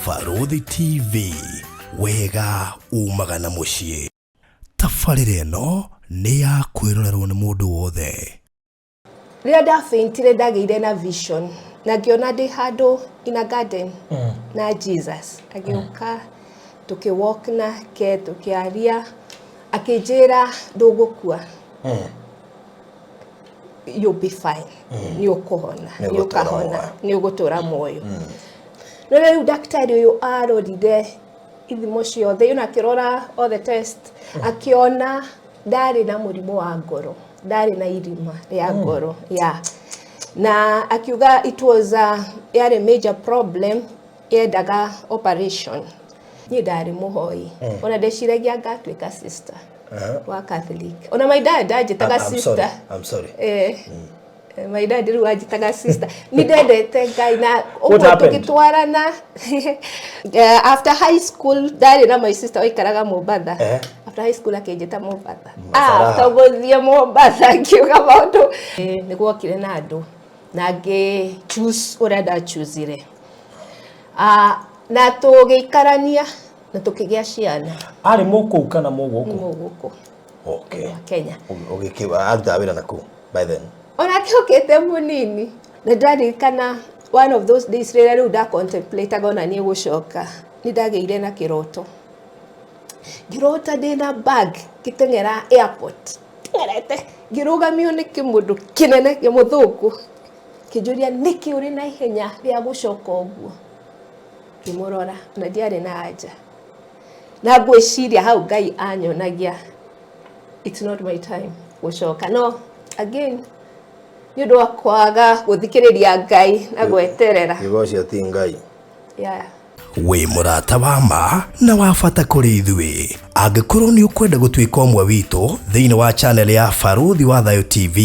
Barũthi TV, wega umaga na mũciĩ. Tabarĩra ĩno nĩ ya kwĩrorerwo nĩ mũndũ wothe. Rĩrĩa ndafaintire ndagĩire na vision na ngĩona ndĩ handũ in a garden na Jesus agĩũka, tũkĩ walk nake, tũkĩaria, akĩnjĩra, "Ndũgũkua, you'll be fine, nĩ ũkũhona, nĩ Nĩ ũgũtũũra ũkahona, muoyo. Nĩ ũgũtũra muoyo." No rĩu ndagĩtarĩ ũyũ arorire ithimo ciothe, akĩrora all the test, akĩona ndarĩ na mũrimũ wa ngoro, ndarĩ na irima rĩa ngoro ya, na akiuga it was a, yarĩ major problem yendaga operation. Niĩ ndarĩ mũhoi, ona ndeciragia ngatuĩka sister wa Catholic. Ona my dad anjĩtaga I'm sorry. sister. I'm sorry. My dad rĩu anjĩtaga sister. Nĩ ndendete Ngai na What ũguo happened? tũgĩtwarana. After high school ndarĩ na my sister waikaraga Mombatha. After high school akĩnjĩta Mombatha. Mombasa. Ah, tũgũthiĩ Mombatha, ngiuga maũndũ. Nĩ gwokire na andũ na ngĩ choose ũrĩa ndachoosire. Ah, na tũgĩikarania na tũkĩgĩa ciana. Arĩ mũkũu kana mũgũkũ? Mũgũkũ. Okay. Wa Kenya. Ũgĩkĩ arutaga wĩra nakũ by then? Onake okĩte mũnini, na ndaririkana one of those days rĩrĩa rĩu ndacontemplataga ona niĩ gũcoka, nĩ ndagĩire na kĩroto, ngĩrota ndĩna bag ngĩteng'era airport, teng'erete ngĩrũgamio nĩ kĩmũndũ kĩnene kĩmũthũngũ, kĩnjũria, "Nĩkĩ ũrĩ na ihenya rĩa gũcoka ũguo?" Ngĩmũrora na ndiarĩ na anja, na ngwĩciria hau Ngai anyonagia it's not my time gũcoka. No again, nĩ ũndũ wa kwaga gũthikĩrĩria Ngai na gweterera. Kiugo ũcio ti Ngai. Yeah. Wĩ mũrata wa ma na wa bata kũrĩ ithuĩ. Angĩkorwo nĩ ũkwenda gũtuĩka ũmwe witũ thĩinĩ wa channel ya Barũthi wa Thayũ TV,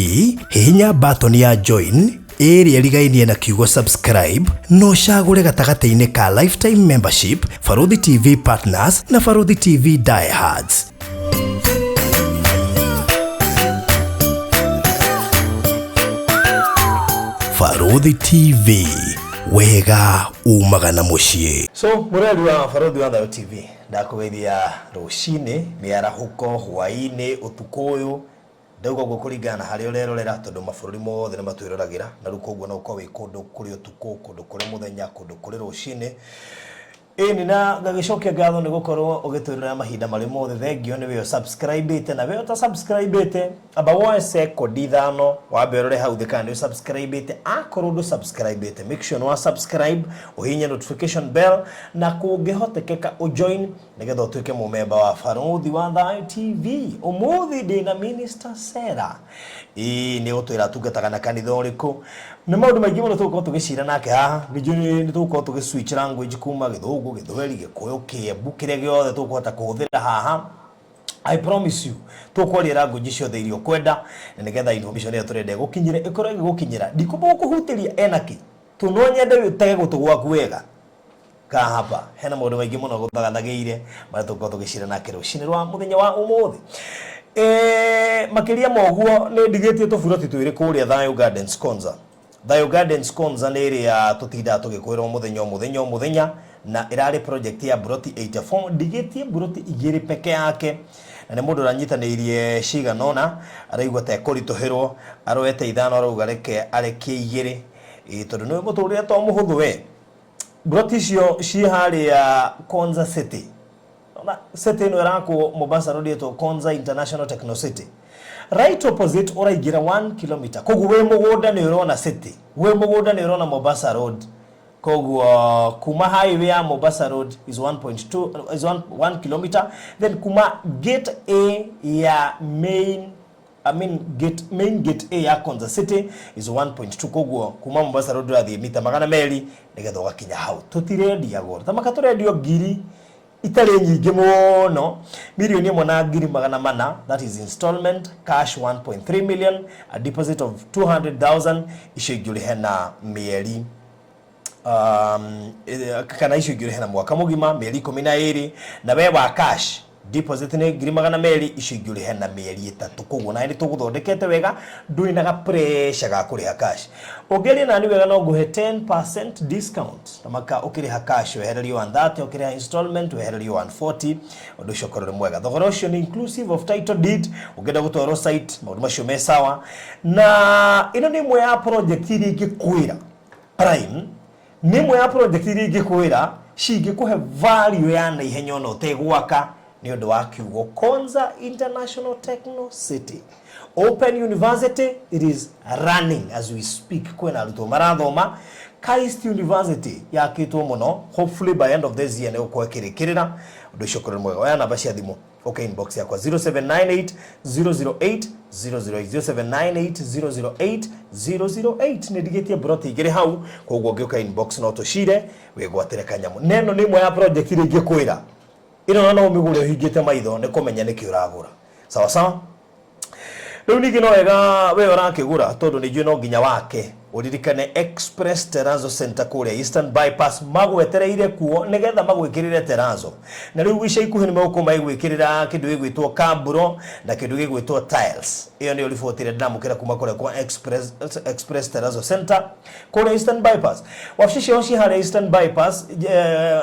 hihinya button ya join ĩrĩa ĩrigainie na kiugo subscribe, na ũcagũre gatagatĩ-inĩ ka lifetime membership, Barũthi TV partners na Barũthi TV diehards. Barũthi TV, wega umaga na mũciĩ. So mũrori wa Barũthi wa Thayũ TV, ndakũgeithia rũcinĩ, mĩarahũko, hwaĩ-inĩ, ũtukũ ũyũ. Ndauga ũguo kũringana na harĩa ũrerorera, tondũ mabũrũri mothe nĩ matwĩroragĩra na rĩu koguo no ũkorwo wĩ kũndũ kũrĩ ũtukũ, kũndũ kũrĩ mũthenya, kũndũ kũrĩ rũcinĩ. Ĩni na ngagĩcokia ngatho nĩ gũkorwo ũgĩtwĩrorera mahinda marĩ mothe. Thengio nĩ we ũsubscribe na we ũtasubscribe, amba woe sekondi 5 wambe ũrore hau thĩ kana nĩ ũsubscribe. Akorwo ndũ subscribe, make sure nĩ wa subscribe, ũhihinye notification bell, na kũngĩhotekeka ũjoin nĩgetha ũtuĩke mũmemba wa Barũthi wa Thayũ TV. Ũmũthĩ ndĩna Minister Sarah. Ĩĩ, nĩ gũtwĩra atungataga na kanitha ũrĩkũ. Nĩ maũndũ maingĩ mũno tũgũkorwo tũgĩcira nake haha. Ningĩ nĩ tũgũkorwo tũgĩ switch language kuma Gĩthũngũ, Gĩthweri, Gĩkũyũ, Kĩembu, kĩrĩa gĩothe tũkũhota kũhũthĩra haha. I promise you, tũkwaria language ciothe iria ũkwenda na nĩgetha information ĩyo tũrenda ĩgũkinyĩre ĩkorwo ĩgĩgũkinyĩra. Ndikũmba gũkũhutĩria ena kĩ tu, no nyende ũtege gũtũ gwaku wega kahaba. Hena maũndũ maingĩ mũno gũthagathagĩire marĩa tũgũkorwo tũgĩcira nake rũcinĩ rwa mũthenya wa ũmũthĩ. Makĩria ma ũguo, nĩ ndigĩtie tũburoti twĩrĩ kũrĩa Thayo Gardens Konza. Thayo Gardens Konza nĩ ĩrĩa tũtindaga tũgĩkwĩra o mũthenya o mũthenya o mũthenya, na ĩrarĩ project ya buroti 84. Ndigĩtie buroti igĩrĩ peke yake, na nĩ mũndũ ũranyitanĩirie cigana ũna, araigua ta ekũritũhĩrwo, aroete ithano, arauga reke arekie igĩrĩ. Ĩĩ, tondũ nĩ mũtũrĩre to mũhũthũ we. Buroti icio ciĩ harĩa Konza City. Ona city ĩno ĩrakwo Mombasa Road ĩtwo Konza International Techno City. Right opposite, ũraingĩra 1 kilometer. Koguo wĩ mũgũnda nĩ ũrona city. Wĩ mũgũnda nĩ ũrona Mombasa Road. Koguo kuma highway ya Mombasa Road is 1.2, is 1 kilometer. Then kuma gate A ya main, I mean gate, main gate A ya Konza City is 1.2. Koguo kuma Mombasa Road ũrathiĩ mita 200 nĩgetha ũgakinya hau. Tũtirendia goro tamaka, tũrendio ngiri itarĩ nyingĩ mũno, 1,400,000. That is installment, cash 1.3 million, a deposit of 200,000, icio ingĩ ũrĩhe na mĩeri kana icio ingĩ ũrĩhe na mwaka mũgima, mĩeri 12. Na we wa cash Deposit nĩ 200,000, icio ingĩ ũrĩhe na mĩeri 3. Koguo nawe nĩ tũgũthondekete wega, ndũrĩ na ga pressure ga kũrĩha cash. Ũngĩaria nani wega no ngũhe 10% discount, na maka ũkĩrĩha cash wehererio 130, ũkĩrĩha installment wehererio 140. Ũndũ ũcio ũkorwo ũrĩ mwega. Thogora ũcio nĩ inclusive of title deed, ũngĩenda gũtwarwo site, maũndũ macio me sawa. Na ĩno nĩ ĩmwe ya project iria ingĩkwĩra prime, nĩ ĩmwe ya project iria ingĩkwĩra cingĩkũhe value ya naihenya ona ũtegwaka, nĩ ũndũ wa kiugo Konza International Techno City. Open University, it is running as we speak, kwĩna arutwo marathoma. KAIST University yakĩtwo mũno, hopefully by end of this year nĩ gũkorwo ĩkĩrĩkĩrĩra. Ũndũ ũcio ũkorwo nĩ mwega. Oya namba cia thimũ, okay, inbox yakwa 0798 008 008, 0798 008 008. Nĩ ndigĩtie broti igĩrĩ hau, koguo ũngĩũka inbox no tũcire wĩgwatĩre kanyamũ. Neno nĩ ĩmwe ya project iria ingĩkwĩra ĩno no ũmĩgũre ũhingĩte maitho, nĩ kũmenya nĩkĩ ũragũra. Sawa sawa. Rĩu ningĩ no wega we ũrakĩgũra, tondũ nĩ njũĩ no nginya wake ũririkane Express Terrazzo Center kũrĩa Eastern Bypass magwetereire kuo nĩgetha magwĩkĩrĩre terrazzo. Na rĩu ica ikuhĩ nĩ megũkorwo magĩgwĩkĩrĩra kĩndũ gĩgwĩtwo cabro na kĩndũ gĩgwĩtwo tiles. Ĩyo nĩyo riboti ĩrĩa ndĩramũkĩra kuma kũrĩa kwa Express Terrazzo Center kũrĩa Eastern Bypass. Wabici ciao ci harĩa Eastern Bypass,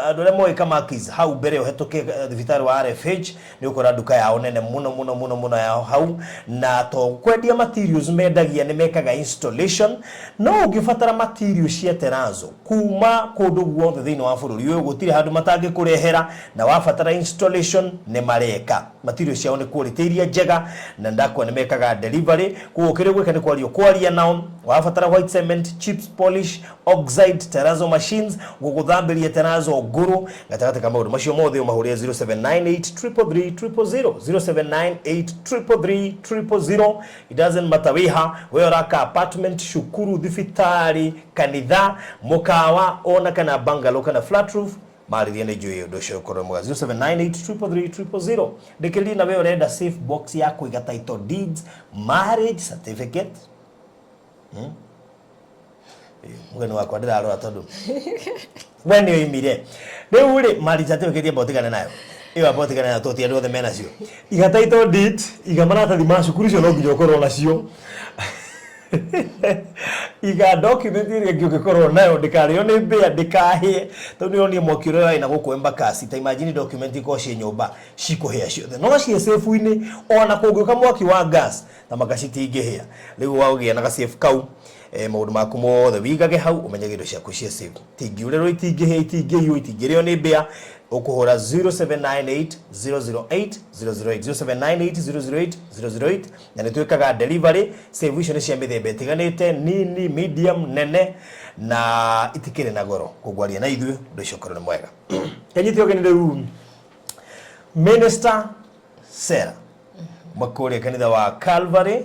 andũ arĩa moĩ Kamakis, hau mbere ũhetũke thibitarĩ wa RFH, nĩ ũkora nduka yao nene mũno mũno mũno mũno yao hau. Na to kwendia materials mendagia, nĩ mekaga installation. No ũngĩbatara materials cia terrazzo kuma kũndũ guothe thĩinĩ wa bũrũri ũyũ, gũtirĩ handũ matangĩkũrehera. Na wabatara installation nĩ mareka. Materials ciao nĩ quality iria njega, na ndakwa nĩ mekaga delivery. Koguo kĩrĩa ũgwĩka nĩ kwaria kwaria nao. Wabatara white cement, chips, polish, oxide, terrazzo machines, gũgũthambĩria terrazzo ngũrũ, gatagatĩ ka maũndũ macio mothe, ũmahũrĩre 0798 333 000, 0798 333 000. It doesn't matter wĩha, we ũraka apartment, cukuru, thibitarĩ, kanitha, mũkawa, ona kana bungalow kana flat roof, marĩrie nĩ njũĩ ũndũ ũcio ũkorwo mwega. 0798 333 000. Ndĩkĩrĩrie na we ũrenda safe box ya kũiga title deeds, marriage certificate. Mũgeni wakwa ndĩrarora tondũ we nĩ oimire. Rĩu rĩ, marriage certificate amba ũtigane nayo, ĩyo amba ũtigane nayo, tondũ ti andũ othe menacio. Iga title deed, iga maratathi ma cukuru, icio no nginya ũkorwo nacio. Iga document ĩrĩa ĩngĩ ũngĩkorwo nayo, ndĩkarĩo nĩ mbĩa, ndĩkahĩe, tondũ nĩ ũronire mwaki ũrĩa ũrarĩ na gũkũ Embakasi. Ta imagine document ikorwo ciĩ nyũmba cikũhĩa ciothe, no ciĩ safe-inĩ, ona kũngĩũka mwaki wa gas na maka citingĩhĩa. Rĩu wagĩa na gasafe kau, maũndũ maku mothe wigage hau, ũmenyage indo ciaku ciĩ safe, itingiurĩrwo, itingĩhĩa, itingĩiywo, itingĩrĩo nĩ mbĩa. Ũkũhũra 0798 008 008, 0798 008 008, na nĩ twĩkaga delivery. Safe icio nĩ cia mĩthemba ĩtiganĩte, nini, medium, nene, na itikĩrĩ na goro. Koguo aria na ithuĩ, ũndũ ũcio ũkorwo nĩ mwega. Kanyite ũgeni rĩu Minister Sarah makũrĩa kanitha wa Calvary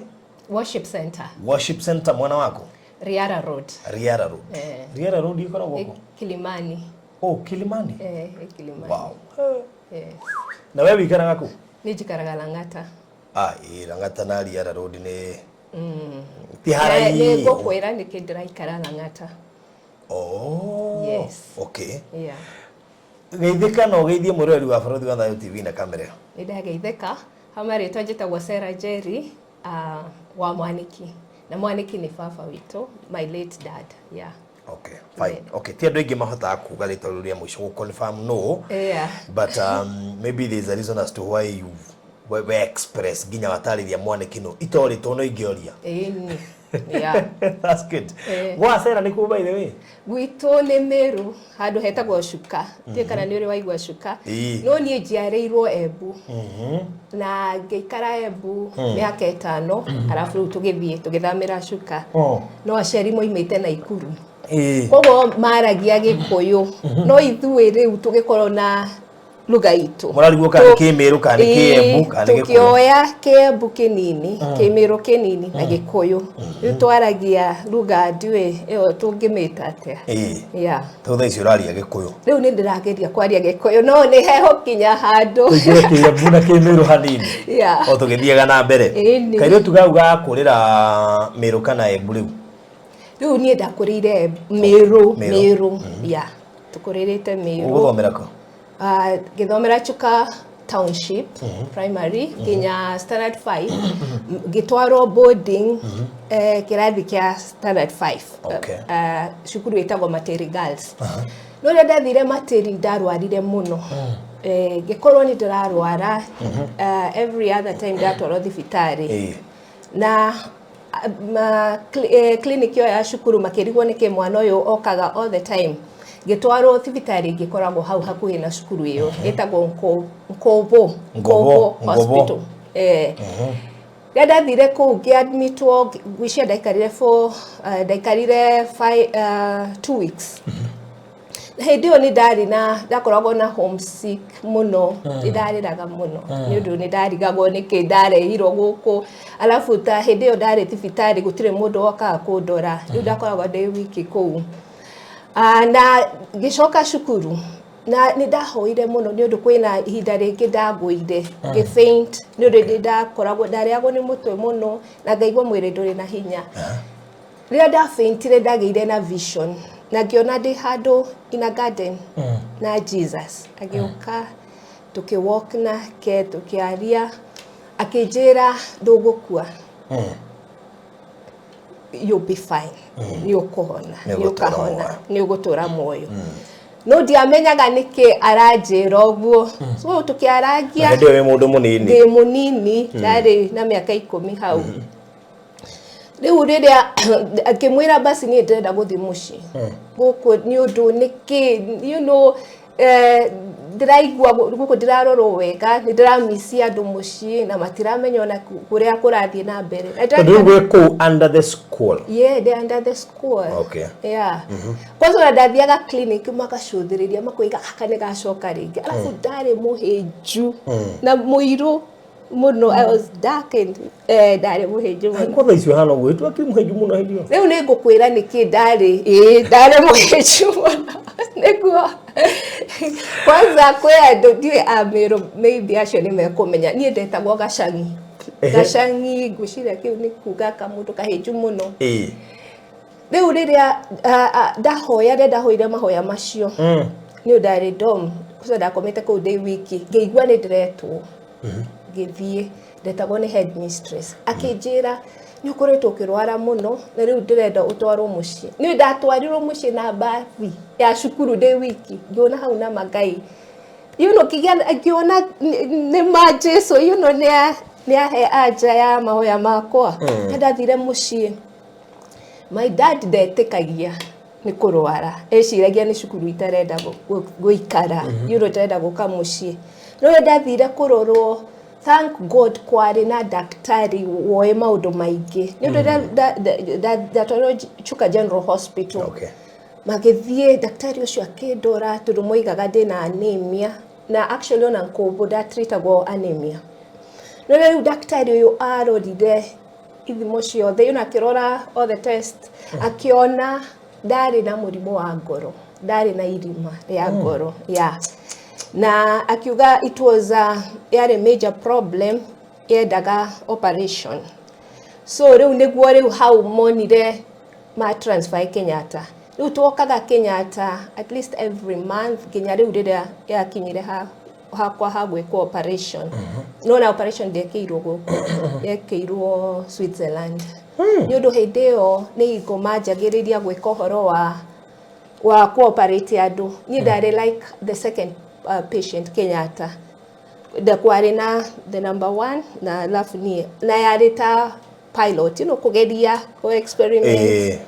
Worship Center. Worship Center, mwena wako? Riara Road. Riara Road. Eh. Riara Road ikoragwo kũ? Kilimani. Oh, Kilimani. Eh, Kilimani. Wow. Eh. Na we wikaraga kũ? Niĩ njikaraga Lang'ata. Ah, ĩ Lang'ata na Riara Road nĩ ti Nĩ haraihu. ngũkwĩra nĩkĩ ndĩraikara Lang'ata. Oh. Yes. Okay. Yeah. Geithĩka na ũgeithie mwĩroreri wa Barũthi wa Thayũ TV na kamera. Nĩ ndageithĩka. Hama rĩtwa njĩtagwo Sarah Jerry wa Mwaniki. Na Mwaniki nĩ baba witũ, my late dad. Yeah. Okay, fine. Okay, ti andũ aingĩ mahotaga kuga rĩtwa rĩu rĩa mũico gũ confirm no. But maybe there's a reason as to why you we express nginya watarĩria Mwaniki no itorĩtwo no ingĩoria. Ĩni. Yeah. That's good. Eh. Gwa Sarah nĩ kũ, by the way? Gwitũ nĩ Meru, handũ hetagwo Cuka. Ndiũĩ kana nĩ ũrĩ waigua Cuka. Ĩĩ. No niĩ njiarĩirwo Embu na ngĩikara Embu mĩaka 5, arabu rĩu tũgĩthiĩ tũgĩthamĩra Cuka. Oh. No aciari moimĩte Naikuru. Ĩĩ. Koguo maragia Gĩkũyũ, no ithuĩ rĩu tũgĩkorwo na lugha itũ. Mũrarigwo kana nĩ Kĩmĩrũ, kana nĩ Kĩembu, kana nĩ Gĩkũyũ. Tũkĩoya Kĩembu kĩnini, Kĩmĩrũ kĩnini na Gĩkũyũ. Rĩu twaragia lugha, ndiũĩ ĩyo tũngĩmĩta atĩa. Ĩĩ. Yeah. Tondũ thaa ici ũraria Gĩkũyũ. Rĩu nĩ ndĩrageria kwaria Gĩkũyũ, no nĩ hegũkinya handũ. Tũingĩre Kĩembu na Kĩmĩrũ hanini. Yeah. O tũgĩthiaga na mbere. Ĩni. Kairĩtu kau gakũrĩra Mĩrũ kana Embu rĩu? Rĩu niĩ ndakũrĩire Mĩrũ. Mĩrũ. Mĩrũ. Yeah. Tũkũrĩrĩte Mĩrũ. Ũgũthomera kũ? Ngĩthomera Chuka Township Primary nginya standard 5, ngĩtwarwo boarding, kĩrathi kĩa standard 5. Cukuru ĩtagwo Materi Girls. No rĩrĩa ndathire Materi ndarwarire mũno. Ngĩkorwo nĩ ndĩrarwara, every other time ndatwarwo thibitarĩ. Na clinic ĩyo ya cukuru makĩrigwo nĩkĩ mwana ũyũ okaga all the time. Ngĩtwarwo thibitarĩ ĩngĩ hau hakuhĩ na cukuru ĩyo ĩtagwo Nkobo. Nkobo, Nkobo. Hospital. Rĩrĩa ndathire kũu ngĩadmitwo, ngwĩciria ndaikarire for ndaikarire 2 weeks. Na hĩndĩ ĩyo nĩ ndarĩ na ndakoragwo na homesick mũno, nĩ ndarĩraga mũno nĩ ũndũ nĩ ndarigagwo nĩkĩ ndarehirwo gũkũ. Alafu ta hĩndĩ ĩyo ndarĩ thibitarĩ gũtirĩ mũndũ wokaga kũndora, rĩu ndakoragwo ndĩ wiki kũu. Na ngĩcoka cukuru na nĩ ndahoire mũno nĩ ũndũ kwĩna ihinda rĩngĩ ndagũire ngĩ faint nĩ ũndũ nĩ ndakoragwo ndarĩagwo nĩ mũtwe mũno na ngaigua mwĩrĩ ndũrĩ na hinya. Rĩrĩa ndafaintire ndagĩire na vision na ngĩona ndĩ handũ in a garden na Jesus agĩũka, tũkĩwalk nake, tũkĩaria, akĩnjĩra, "Ndũgũkua, you'll be fine, nĩ ũkũhona, Nĩ nĩ ũgũtũũra ũkahona, muoyo." Nĩ ũgũtũra muoyo." No ndiamenyaga nĩkĩ aranjĩra ũguo, so tũkĩarangia. Na hĩndĩ ĩyo wĩ mũndũ mũnini? Ndĩ mũnini, ndarĩ na mĩaka 10 hau. Rĩu rĩrĩa ngĩmwĩra, "Basi niĩ ndĩrenda gũthiĩ mũciĩ gũkũ nĩ ũndũ nĩkĩ ndĩraigua gũkũ ndirarorwo wega, nĩ ndĩramisi andũ mũciĩ na matiramenya ona kũrĩa kũrathiĩ na mbere." Na Tondũ rĩu wĩ kũu under the school? Yeah, they're under the school. Yeah. Kwanza ona ndathiaga clinic makacũthĩrĩria makoiga gaka nĩ gacoka rĩngĩ. Alafu ndarĩ mũhĩnju na mũirũ mũno. I was dark and ndarĩ mũhĩnju mũno. Kwa thaa icio hana ũguo twakĩrĩ mũhĩnju mũno hĩndĩ ĩyo? Rĩu nĩ ngũkwĩra nĩkĩ ndarĩ, ĩĩ, ndarĩ mũhĩnju mũno nĩguo kwanza kwĩ andũ ndiũĩ amĩrũ maybe acio nĩ mekũmenya niĩ ndetagwo gacang'i. Gacang'i ngwĩciria kĩu nĩ kuga kamũndũ kahĩnju mũno. Rĩu rĩrĩa ndahoya, rĩrĩa ndahoire mahoya macio nĩ ũndũ ndarĩ dom kũcio ndakomete kũu ndĩ wiki, ngĩigua nĩ ndĩretwo. Ngĩthiĩ, ndetagwo nĩ headmistress, akĩnjĩra, "Nĩ ũkoretwo ũkĩrwara mũno na rĩu ndĩrenda ũtwarwo mũciĩ." Nĩ ndatwarirwo mũciĩ na mbathi ya cukuru ndĩ wiki. Ngĩona hau nama Ngai kĩgĩa ngĩona nĩ ma Jesu nĩ ahe anja ya mahoya makwa. Na ndathire mũciĩ, my dad ndetĩkagia nĩ kũrwara, eciragia nĩ cukuru itarenda gũikara, itarenda gũka mũciĩ. No rĩrĩa ndathire kũrorwo, thank God kwarĩ na daktari woĩ maũndũ maingĩ nĩ ũndũ ndatwarirwo Chuka General Hospital. Magĩthiĩ daktari ũcio akĩndora tondũ moigaga ndĩna anemia, na actually ona Nkombo ndatreatagwo anemia. No rĩu daktari ũyũ arorire ithimo ciothe, akĩrora all the test, akĩona ndarĩ na mũrimũ wa ngoro, ndarĩ na irima rĩa ngoro, yeah. Na akiuga it was a yarĩ major problem yendaga operation. So rĩu nĩguo rĩu hau monire ma transfer Kenyatta. Rĩu twokaga Kenyatta at least every month nginya rĩu rĩrĩa yakinyire ha hakwa ha gwĩkwo operation. No na operation ndĩekĩirwo gũkũ, yekĩirwo Switzerland, nĩ ũndũ hĩndĩ ĩyo nĩ hingo manjagĩrĩria gwĩka ũhoro wa cooperate andũ. Niĩ ndarĩ like the second patient Kenyatta. Kwarĩ na the number one na alafu niĩ, na yarĩ ta pilot, kũgeria kũ experiment.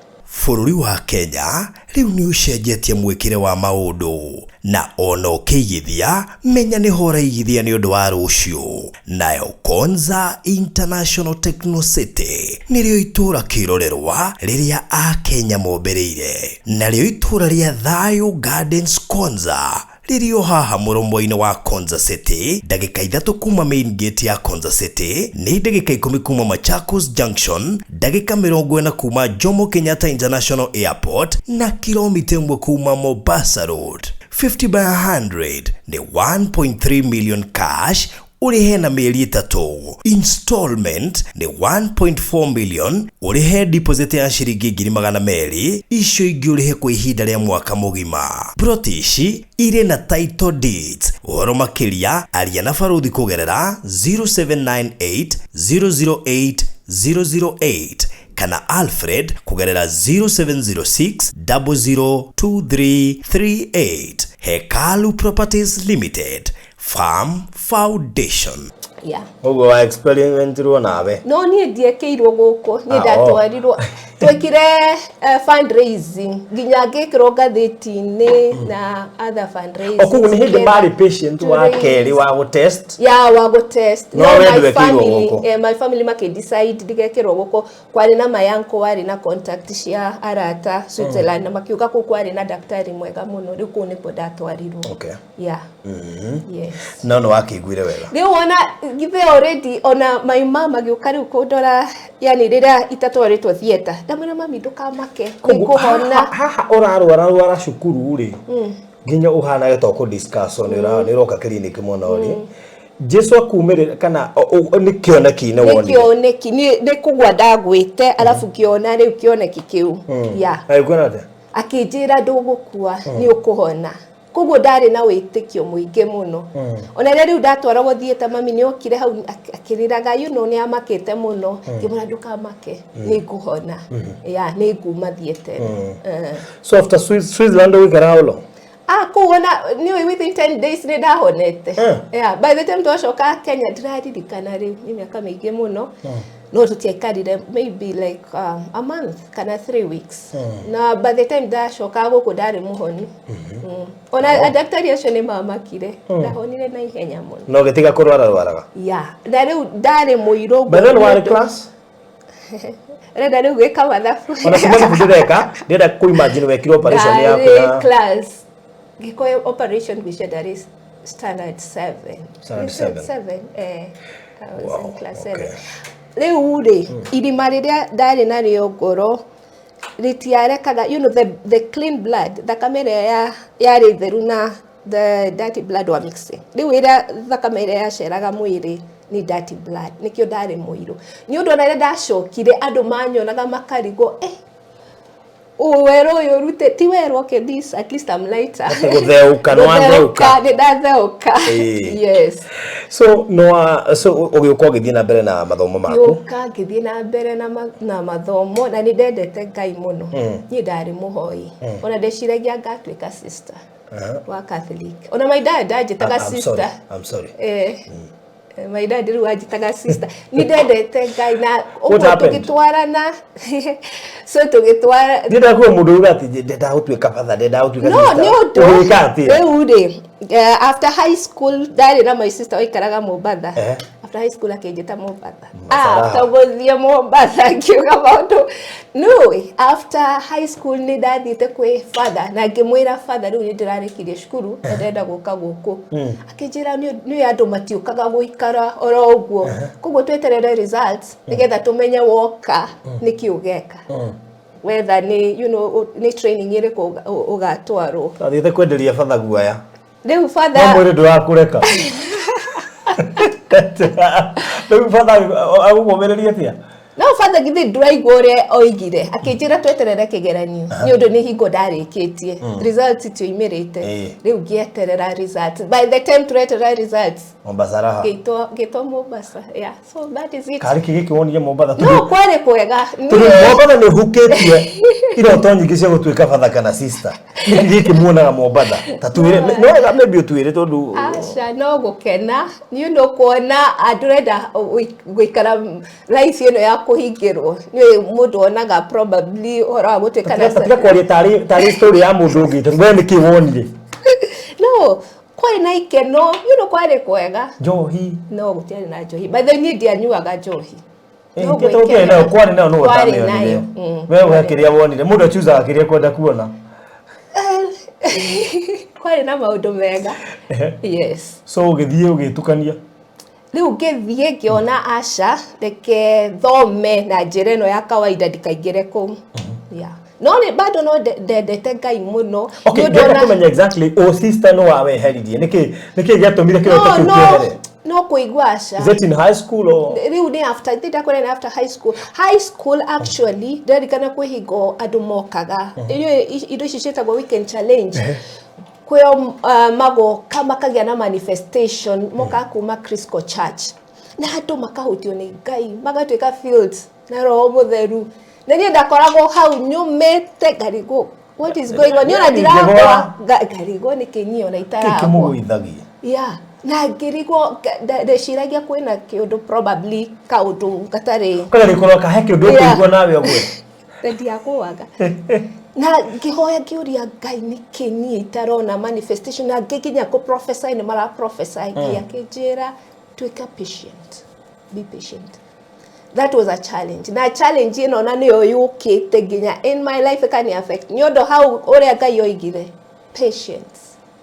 Bũrũri wa Kenya rĩu nĩ ũcenjetie mwĩkĩre wa maũndũ, na ona ũkĩigithia menya nĩho ũraigithia nĩ ũndũ wa rũciũ. Nayo Konza International Techno City nĩrĩo itũũra kĩrorerwa rĩrĩa Akenya mombereire, narĩo itũũra rĩa Thayo Gardens Konza rĩrĩ o haha mũromo-inĩ wa Konza City, ndagĩka 3 kuma main gate ya Konza City, nĩ ndagĩka 10 kuma Machakos Junction, ndagĩka 40 kuma Jomo Kenyatta International Airport na kilomita 1 kuma Mombasa Road. 50 by 100 nĩ 1.3 million cash. Ũrĩhe na mĩeri 3. Installment nĩ 1.4 million, ũrĩhe deposit ya ciringi 200,000, icio ingĩ ũrĩhe kwa ihinda rĩa mwaka mũgima. Ploti ici irĩ na title deeds. Ũhoro makĩria aria na Barũthi kũgerera 0798 008 008 kana Alfred kũgerera 0706 002338. Hekalu Properties Limited, Farm Foundation. Yeah. Ũguo wa experimentirwo nawe. No niĩ ndiekĩirwo gũkũ, niĩ Ah, oh. ndatwarirwo twekire fundraising nginya ngĩkĩrwo ngathĩti-inĩ na other fundraising. O koguo nĩ hĩndĩ marĩ patient To wa raise- kerĩ wa gũtest. Ya wa gũtest. No we my ndwekĩirwo family, gũkũ. my family makĩdecide ndigekĩrwo gũkũ. Kwarĩ na my uncle warĩ na contact cia arata Switzerland, na makiuga kũu kwarĩ na daktari mwega mũno, rĩu kũu nĩkuo ndatwarirwo. Okay. Yeah. Yes. No nĩ wakĩiguire wega. Rĩu ona githĩ already ona my mom agĩũka rĩu kũndora, yani rĩrĩa itatwarĩtwo theatre, ndamwĩra mami ndũkamake, nĩngũhona. Haha ũrarwara rwara cukuru rĩ, nginya ũhanage to kũ discuss nĩ ũroka clinic mũno rĩ, Jesu akumĩrĩra kana nĩ kĩoneki-inĩ Nĩ wonire? kĩoneki, nĩ kũgwa ndagwĩte, arabu ngĩona rĩu kĩoneki kĩu. Yeah. Agĩkwĩra atĩa? Akĩnjĩra ndũgũkua, nĩ ũkũhona. Koguo ndarĩ na wĩtĩkio mũingĩ mũno. Ona rĩrĩa rĩu ndatwaragwo theatre, mami nĩ okire hau akĩrĩraga, you know, nĩ amakĩte mũno. Ngĩmwĩra ndũkamake, nĩ ngũhona. Yeah, nĩ nguma theatre. So after Switzerland ũgĩikara how long? Ah, kũu ona nĩũĩ within 10 days nĩ ndahonete. Yeah, by the time twacoka Kenya, ndĩraririkana rĩu nĩ mĩaka mĩingĩ mũno. No tũtiaikarire maybe like a month kana 3 weeks. Na by the time ndacoka gũkũ ndarĩ mũhonu. Ona ndagĩtarĩ acio nĩ mamakire. Ndahonire na ihenya mũno. Na ũgĩtiga kũrwara rwaraga? Yeah, na rĩu ndarĩ mũirũ. By then warĩ class? Renda rĩu gwĩka mathabu. Ona si mathabu ndĩreka, ndĩrenda kũ imagine wekirwo operation yaku Ndarĩ ya class. Ngĩkwo operation ngwĩciria ndarĩ standard 7. Standard Is it 7. 7? Eh. I was Wow, in class 7. okay. Rĩu rĩ, irima rĩrĩa ndarĩ narĩo ngoro rĩtiarekaga, you know, the clean blood, thakame ĩrĩa yarĩ theru na the dirty blood were mixing. Rĩu ĩrĩa thakame ĩrĩa yaceraga mwĩrĩ nĩ dirty blood, nĩkĩo ndarĩ mũirũ. Nĩ ũndũ ona rĩrĩa ndacokire andũ manyonaga makarigwo, werũ ũyũ ũrute ti werũ, okay, this at least I'm lighter. Atĩ gũtheũka, nĩ watheũka. Nĩ ndatheũka. Yes. So no so ũgĩũka ũgĩthiĩ na mbere na mathomo maku? Ngĩũka ngĩthiĩ na mbere na mathomo, na nĩ ndendete Ngai mũno. Niĩ ndarĩ mũhoi. Ona ndeciragia ngatuĩka sister wa Catholic. Ona my dad anjĩtaga I'm sorry. sister. I'm sorry. My dad rĩu anjĩtaga sister. Nĩ ndendete Ngai na What ũguo happened? tũgĩtwarana. So tũgĩtwara Ndĩrenda kuga mũndũ uga atĩ ndenda gũtuĩka father, ndenda gũtuĩka No, sister. nĩ ũndũ Ũgĩka atĩa? Rĩu rĩ, after high school ndarĩ na my sister waikaraga Mombatha. After high school akĩnjĩta Mombatha. Mombasa. After gũthiĩ Mombatha ngiuga maũndũ. No, after high school nĩ ndathiĩte kwĩ father na ngĩmwĩra father rĩu nĩ ndĩrarĩkirie cukuru na ndĩrenda gũka gũkũ. Akĩnjĩra nĩ andũ matiũkaga gũikara oro ũguo. Koguo tweterere results nĩgetha tũmenye woka nĩkĩ ũgeka. Whether nĩ, you know, nĩ training ĩrĩkũ ũgatwarwo. Athiĩte kwenderia batha guoya. Rĩu No father mwĩrĩ ndũrakũreka. Rĩu batha agũkũmĩrĩria atĩa? No father githĩ ndũraigua ũrĩa oigire, akĩnjĩra tweterere kĩgeranio nĩ ũndũ nĩ hingo ndarĩkĩtie, results itioimĩrĩte. Rĩu ngĩeterera results, by the time tũreterera results Mombasa raha. Ngĩtwo Mombasa. Yeah, so that is it. Karĩ kĩ gĩkĩ wonire Mombatha? No kwarĩ kwega. Tondũ Mombatha nĩ hukĩtie iroto nyingĩ cia gũtuĩka batha kana sister. Nĩkĩ gĩkĩ muonaga Mombatha? Ta twĩre, no wega maybe ũtwĩre tondũ Aca, no gũkena nĩ ũndũ kuona andũ gũikara life ĩno ya kũhingĩrwo, nĩ mũndũ onaga probably ũhoro wa gũtuĩka na Tiga kwaria tarĩ story ya mũndũ ũngĩ, tondũ we nĩkĩ wonire? No kwarĩ na ikeno, you know, kwarĩ kwega. Njohi. No gũtiarĩ na njohi. By the way, niĩ ndianyuaga njohi. No Gũtiarĩ nayo, kwarĩ nayo no Kwarĩ ũtamĩonire. nayo. We we kĩrĩa wonire, mũndũ achuzaga kĩrĩa kwenda kuona. Kwarĩ na maũndũ mega. Yes. So ũgĩthiĩ ũgĩtukania. Rĩu ngĩthiĩ ngĩona aca, reke thome na njĩra ĩno ya kawaida ndikaingĩre kũu. Yeah. No nĩ bado no ndendete Ngai mũno. Okay, Nĩ ũndũ ndĩrenda kũmenya exactly o sister no waweheririe. Nĩkĩ gĩatũmire kĩroto No, kĩu no. kĩehere? No kũigua aca. Is it in high school or? Rĩu nĩ after, I think ndakwĩra nĩ after high school. High school actually, ndirikana kwĩ hingo andũ mokaga. Irio indo ici ciĩtagwo weekend challenge. Kwĩo magoka makagĩa na manifestation, mokaga kuma Crisco Church. Na andũ makahutio nĩ Ngai, magatuĩka filled na Roho Mũtheru. Na niĩ ndakoragwo hau nyũmĩte ngarigwo what is going on? Niĩ ona ndiragwa, ngarigwo nĩkĩ niĩ ona Kĩ itaragwa. kĩmũgũithagia? Yeah, na ngĩrigwo ndeciragia kwĩna kĩũndũ, probably kaũndũ gatarĩ. Kana rĩkorwo kahe kĩũndũ ũkũigua nawe ũgwe. Na ndiagũaga, na ngĩhoya ngĩũria Ngai nĩkĩ niĩ itarona manifestation, na ngĩ nginya kũ prophesy nĩ mara prophesy. Ngai akĩnjĩra, "Tuĩka patient, be patient." That was a challenge, na challenge ĩno na nĩyo yũkĩte nginya in my life ĩkani affect, nĩ ũndũ hau ũrĩa Ngai oigire, patience,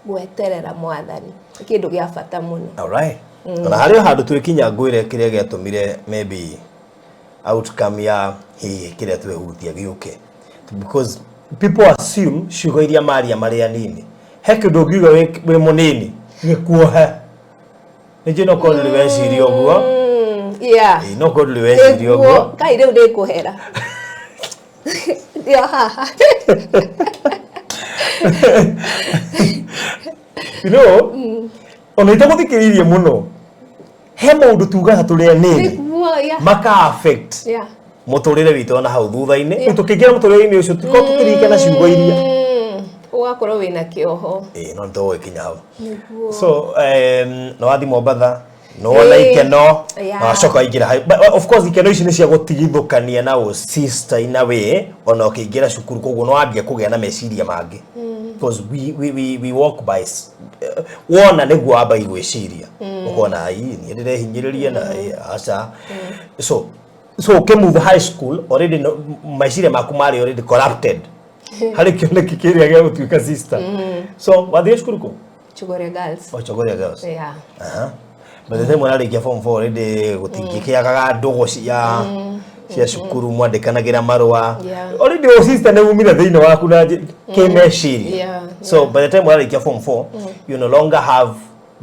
gweterera Mwathani nĩ kĩndũ gĩa bata mũno. Alright. Ona harĩ o handũ twĩkinya ngwĩre kĩrĩa gĩatũmire maybe outcome ya hihi kĩrĩa twehutia gĩũke, because people assume ciugo iria maria marĩ anini, he kĩndũ ũngiuga wĩ mũnini gĩkuohe. Nĩ njũĩ no korwo ndũrĩ weciria ũguo. Ĩĩ, no korwo ndũrĩ weciria ũguo. Nĩguo, Ngai rĩu nĩ ngũhera ndio haha. Ona itagũthikĩrĩirie mũno, he maũndũ tugaga tũrĩ anini Nĩguo, yeah. maka affect mũtũrĩre witũ ona hau thutha-inĩ. Rĩu tũkĩingĩra mũtũrĩre-inĩ ũcio tũkorwo tũkĩririkana ciugo iria. Ũgakorwo wĩna kĩoho. Ĩĩ, no nĩtũgũgĩkinya hau. Nĩguo. So nĩ wathi Mombatha, nĩwona ikeno, na wacoka waingĩra but of course ikeno ici nĩ cia gũtigithũkania na ũ sister in a way ona ũkĩingĩra cukuru, koguo nĩ wambia kũgĩa na meciria mangĩ, because we walk by wona nĩguo wambagia gwĩciria, ũkona ai niĩ ndĩrehinyĩrĩria na aca. So ũkĩmove high school already no, meciria maku marĩ already corrupted harĩ kĩoneki kĩrĩa gĩa gũtuĩka sister. So wathiĩ cukuru kũ? Chogoria Girls. O Chogoria Girls. Yeah. Aha. By the time ũrarĩkia form 4 already gũtingĩkĩagaga ndũgũ cia cukuru mwandĩkanagĩra marũa. Already o sister nĩ umire thĩinĩ waku na kĩmeciria. So by the time ũrarĩkia form 4, you no longer have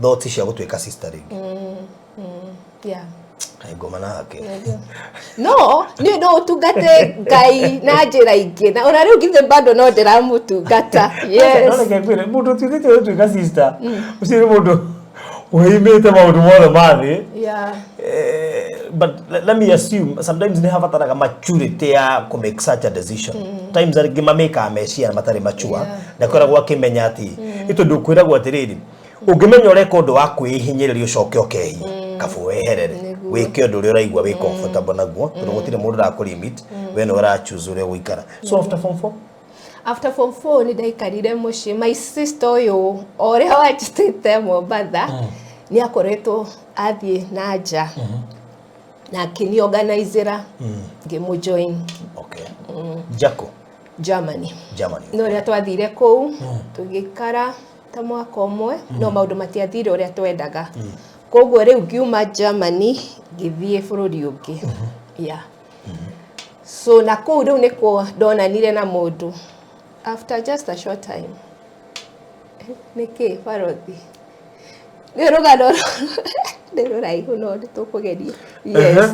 thoughts cia gũtuĩka sister rĩngĩ. Kaĩ ngoma nake. No niĩ no ũtungate Ngai na njĩra ingĩ, na ona rĩu githĩ bado no ndĩramũtungata, yes. No reke ngwĩre, mũndũ ũtuĩkĩte gũtuĩka sister ũcio nĩ mũndũ wĩimĩte maũndũ mothe ma thĩ. But let me assume sometimes nĩ habataraga maturity ya kũ make such a decision. Times angĩ mamĩkaga meciria matarĩ mature, ndakoragwo akĩmenya atĩ nĩ tondũ kwĩragwo atĩrĩrĩ, ũngĩmenya ũreka ũndũ wa kwĩhinyĩrĩria ũcoke ũkehia, kaba weherere. Wĩke ũndũ ũrĩa ũraigua wĩ comfortable naguo, tondũ gũtirĩ mũndũ ũrakũ limit, we nĩwe ũra choose ũrĩa ũgũikara. So after form 4? After form 4 nĩ ndaikarire mũciĩ. My sister ũyũ o ũrĩa wanjĩtĩte Mombatha nĩ akoretwo athiĩ na nja na akĩniorganizĩra ngĩmũjoin. Okay, Jaco? Germany. Germany. No rĩrĩa twathire kũu tũgĩikara ta mwaka ũmwe, no maũndũ matiathire ũrĩa twendaga, koguo rĩu ngiuma Germany ngĩthiĩ bũrũri ũngĩ. Yeah, so na kũu rĩu nĩkuo ndonanire na mũndũ after just a short time. Nĩkĩ barothi nĩ rũgano nĩ rũraihu, no nĩ tũkũgeria. Yes,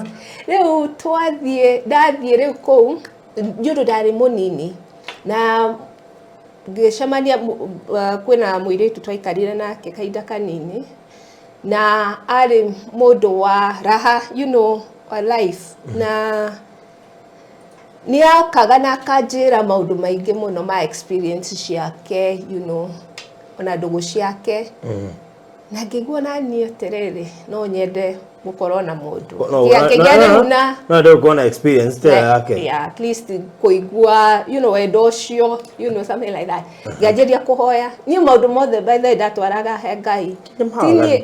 rĩu twathiĩ, ndathiĩ rĩu kũu nĩ ũndũ ndarĩ mũnini na ngĩcemania kwĩna mũirĩtu twaikarire nake kahinda kanini, na arĩ mũndũ wa raha, wa life, na nĩ okaga na akanjĩra maũndũ maingĩ mũno ma experience ciake, ona ndũgũ ciake, na ngĩigua na niĩ atĩrĩrĩ, no nyende gũkorwo na mũndũ. Ngĩgĩa rĩu na no ndå kuona experience ta yake. Yeah, at least kũigua wendo ũcio, something like that. Ngĩanjĩria kũhoya. Niĩ maũndũ mothe, by the way, ndatwaraga he Ngai. Nĩ Ti mawaganu. niĩ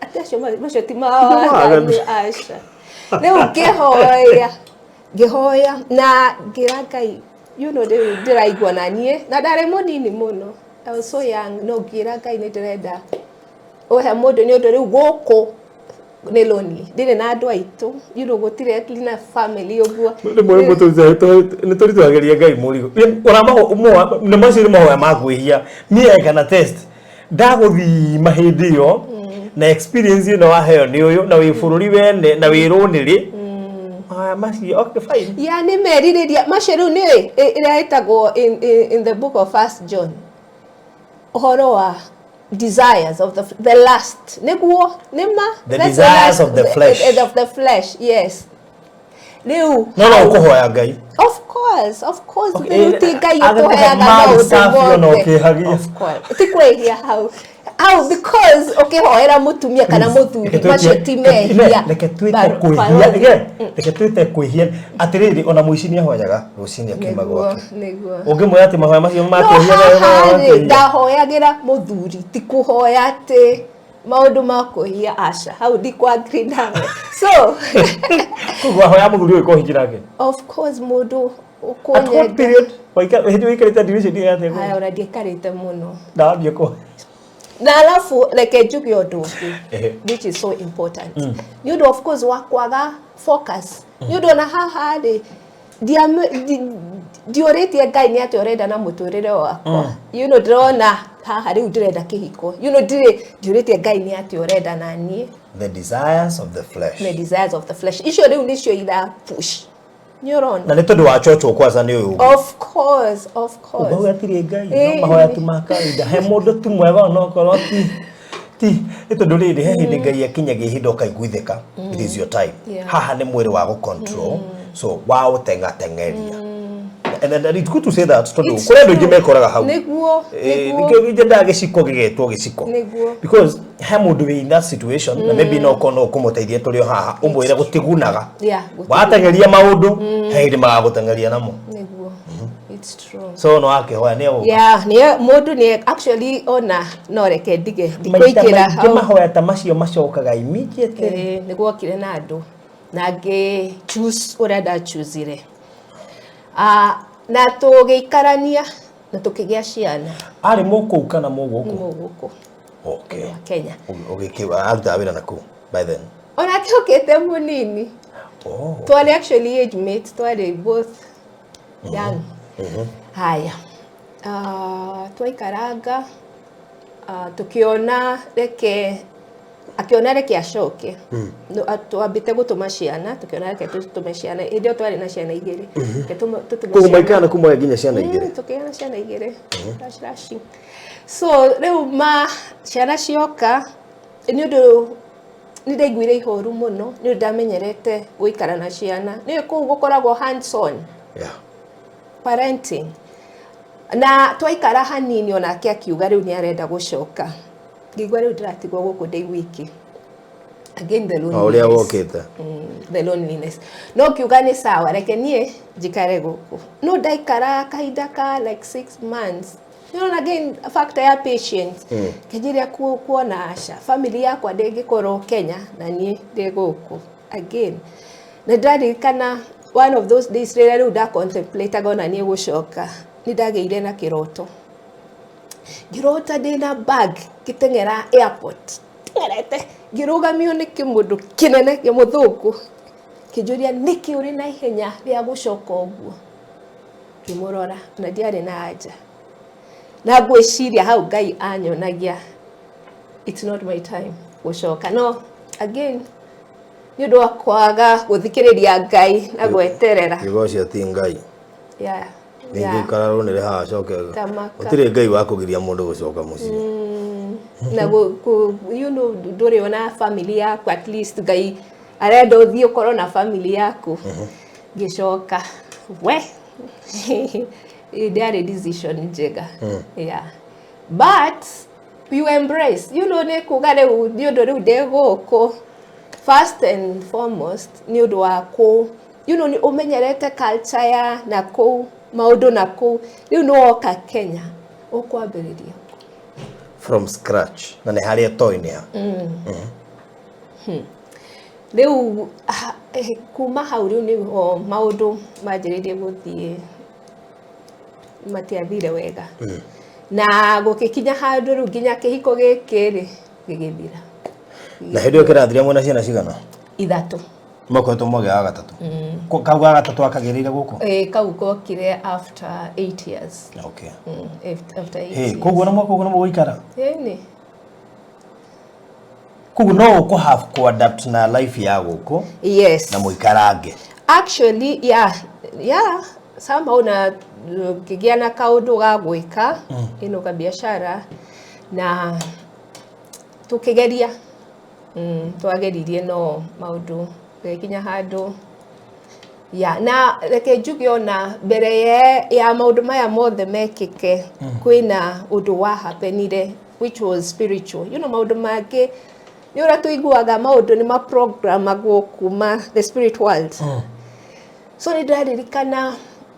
atĩ acio macio ti mawaganu, aca. Rĩu ngĩhoya, ngĩhoya na ngĩra Ngai, rĩu ndĩraigua na niĩ na ndarĩ mũnini mũno, I was so young, no ngĩra Ngai nĩ ndĩrenda ũhe mũndũ, nĩ ũndũ rĩu gũkũ nĩ lonely, ndirĩ na andũ aitũ, gũtirĩ at least na family ũguo. Rĩmwe nĩ tũritũhagĩria Ngai mũrigo. Ũramaho nĩ macio nĩ mahoya ma kwĩhia. Niĩ I can attest, ndagũthima hĩndĩ ĩyo. Na experience ĩno waheo nĩ ũyũ na wĩ bũrũri wene na wĩ rũnĩrĩ mahoya macio, okay, fine. Ya, nĩ merirĩria macio rĩu nĩ ĩrĩa ĩtagwo in the book of First John, ũhoro wa desires of the lust, nĩguo nĩma. The That's desires lust of the flesh. Of the flesh, yes. Rĩu No ũkũhoya Ngai. Of course, of course. Okay, Rĩu ti Ngai agakũhe ũtũheaga mali maũndũ safi ona mothe. ũkĩhagia. Of course ti kwĩhia hau hau, because ũkĩhoera mũtumia kana mũthuri, macio ti mehia. Reke twĩte kwĩhia. Barũthi. Reke twĩte kwĩhia atĩrĩrĩ, ona mũici nĩ ahoyaga rũcinĩ akiuma Nĩguo, gwake. nĩguo. Ũngĩmwĩra atĩ mahoya macio No makwĩhia? haha rĩ, ndahoyagĩra mũthuri, ti kũhoya atĩ maũndũ ma kwĩhia, aca, hau ndikwa-agree nawe, so Koguo ahoya mũthuri ũyũ kũhiki nake? Of course, mũndũ At what ũkũnyenda. period hĩndĩ waikarĩte ndirica ndigatĩa? Haya, ona ndiĩkarĩte mũno. Ndambia kũ Na alafu reke njuge ũndũ ũngĩ which is so important, nĩ ũndũ of course wa kwaga focus, nĩ ũndũ ona haha rĩ, ndiũrĩtie Ngai nĩ atĩa ũrenda na mũtũrĩre wakwa. Ndĩrona haha rĩu ndĩrenda kĩhiko. Ndirĩ ndiũrĩtie Ngai nĩ atĩa ũrenda na niĩ. The desires of the flesh. The desires of the flesh, icio rĩu nĩcio ira push, nĩ ũrona? Na nĩ tondũ wa chocho kwanza nĩ ũyũ ũngĩ. Of course, of course. Ũguo hatirĩ Ngai no mahoya tu ma kawaida, he mũndũ tu mwega onokorwo ti nĩ tondũ rĩrĩ, he hĩndĩ Ngai akinyagia ihinda ũkaiguithĩka it is your time. Haha nĩ mwĩrĩ wa gũcontrol, so wa ũteng'ateng'eria, and it's good to say that tondũ It's kũrĩ andũ aingĩ true. mekoraga hau. Nĩguo. Nĩkĩo nyendaga gĩciko gĩgetwo gĩciko. Because he mũndũ wĩ in that situation na maybe no korwo no ũkũmũteithia tũrĩ o haha, ũmwĩre gũtigunaga. Yeah, gũtigunaga. Wateng'eria maũndũ, he hĩndĩ magagũteng'eria namo. Nĩguo, it's true. So no akĩhoya nĩ egũka. Yeah, nĩ mũndũ nĩ actually ona no reke ndige Maita ndikũingĩra maingĩ hau. mahoya ta macio macokaga immediately. Nĩ gwokire na andũ na ngĩ choose ũrĩa ndachoosire. Ah, na tũgĩikarania na tũkĩgĩa ciana. Arĩ mũkũu kana mũgũkũ? Mũgũkũ. Okay. Wa Kenya. Ũgĩkĩ arutaga wĩra nakũ by then? Onake okĩte mũnini. Oh. Twarĩ actually age mates, twarĩ both young. Haya. Ah, twaikaranga, ah, tukiona reke akiona reke acoke. No, twambĩte gũtũma ciana, tukiona reke tũtũme ciana, hĩndĩ ĩyo twarĩ na ciana igĩrĩ. Reke tũtũme Koguo ciana. maikara na kuma nginya ciana igĩrĩ? Tũkĩgĩa na ciana igĩrĩ. Raci, raci. So rĩu ma ciana cioka, nĩ ũndũ nĩ ndaiguire ihoru mũno, nĩ ũndũ ndamenyerete gũikara na ciana, nĩ kũu gũkoragwo hands on parenting. Na twaikara hanini, onake akiuga rĩu nĩ arenda gũcoka. Ngĩigua rĩu ndĩratigwo gũkũ ndĩ wiki again, the O ũrĩa loneliness. wokĩte. The loneliness. No kiuga nĩ sawa, reke niĩ njikare gũkũ. No ndaikara kahinda ka like 6 months, you know, again factor ya patience, kĩnjĩria kuona aca, family yakwa ndĩngĩkorwo Kenya na niĩ ndĩ gũkũ again. Na ndaririkana one of those days rĩrĩa rĩu ndacontemplataga ona niĩ gũcoka, nĩ ndagĩire na kĩroto, ngĩrota ndĩna bag ngĩteng'era airport, teng'erete ngĩrũgamio nĩ kĩmũndũ kĩnene kĩmũthũngũ, kĩnjũria, "Nĩkĩ ũrĩ na ihenya rĩa gũcoka ũguo?" Ngĩmũrora na ndiarĩ na anja, na ngwĩciria hau Ngai anyonagia it's not my time gũcoka. No again nĩ ũndũ wa kwaga gũthikĩrĩria Ngai na gweterera. Kiugo ũcio ti Ngai. Ningĩ ikara rũnĩrĩ haha acoke. Tamaka. Gũtirĩ Ngai wa kũgiria mũndũ gũcoka mũciĩ. Na ndũrĩ ona family yaku, at least Ngai arenda ũthiĩ ũkorwo na family yaku. Ngĩcoka, we ndĩarĩ decision njega. Yeah, but you embrace, nĩ kuga rĩu nĩ ũndũ rĩu ndĩ gũkũ, first and foremost nĩ ũndũ wa kũ nĩ ũmenyerete culture ya na kũu, maũndũ na kũu, rĩu nĩ woka Kenya ũkwambĩrĩria from scratch, na nĩ harĩa toĩ nĩ ha. Rĩu kuma hau rĩu nĩho maũndũ manjĩrĩirie gũthiĩ, matiathire wega, na gũgĩkinya handũ rĩu nginya kĩhiko gĩkĩ rĩ gĩgĩthira. Na hĩndĩ ĩyo kĩrathira mwena ciana cigana? Ithatũ. Makoretwo mwagĩa wa gatatũ. Kau ga gatatũ akagĩrĩire gũkũ? Kau kokire after 8 years. After 8 Hey, years. Koguo na mwaka ũguo nĩ mũgũikara? Ĩni. Koguo no ũkũ have ku adapt na life ya gũkũ Yes. na mũikarange. Actually, yeah, somehow na ngĩgĩa na kaũndũ ga gwĩka ĩno kabiashara na tũkĩgeria, twageririe no maũndũ gĩkinya handũ ya na reke njuge ona mbere ya maũndũ maya mothe mekĩke, kwĩna ũndũ wa happenire which was spiritual. Maũndũ mangĩ nĩ ũrĩa tũiguaga maũndũ nĩ maprogramagwo kuma the spirit world. So nĩ ndĩraririkana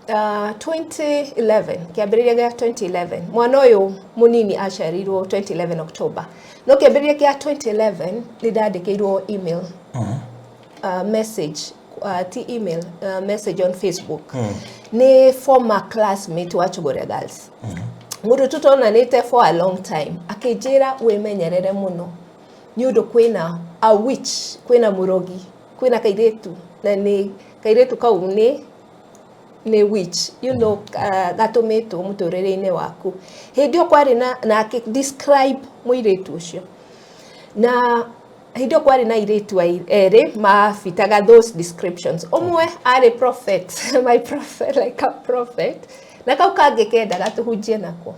2011, kĩambĩrĩria gĩa 2011, mwana ũyũ mũnini aciarirwo 2011 October, no kĩambĩrĩria kĩa 2011 nĩ ndandĩkĩirwo email, message, ti email, message on Facebook nĩ former classmate wa Chogoria Girls, mũndũ tũtonanĩte for a long time, akĩnjĩra wĩmenyerere mũno nĩ ũndũ kwĩna a witch, kwĩna mũrogi, kwĩna kairĩtu na nĩ kairĩtu kau nĩ witch, gatũmĩtwo mũtũrĩre-inĩ waku. Hĩndĩ ĩyo kwarĩ na akĩ describe mũirĩtu ũcio, na hĩndĩ ĩyo kwarĩ na airĩtu erĩ mabitaga those descriptions. Ũmwe arĩ prophet, my prophet, like a prophet, na kau kangĩ kendaga tũhunjie nako.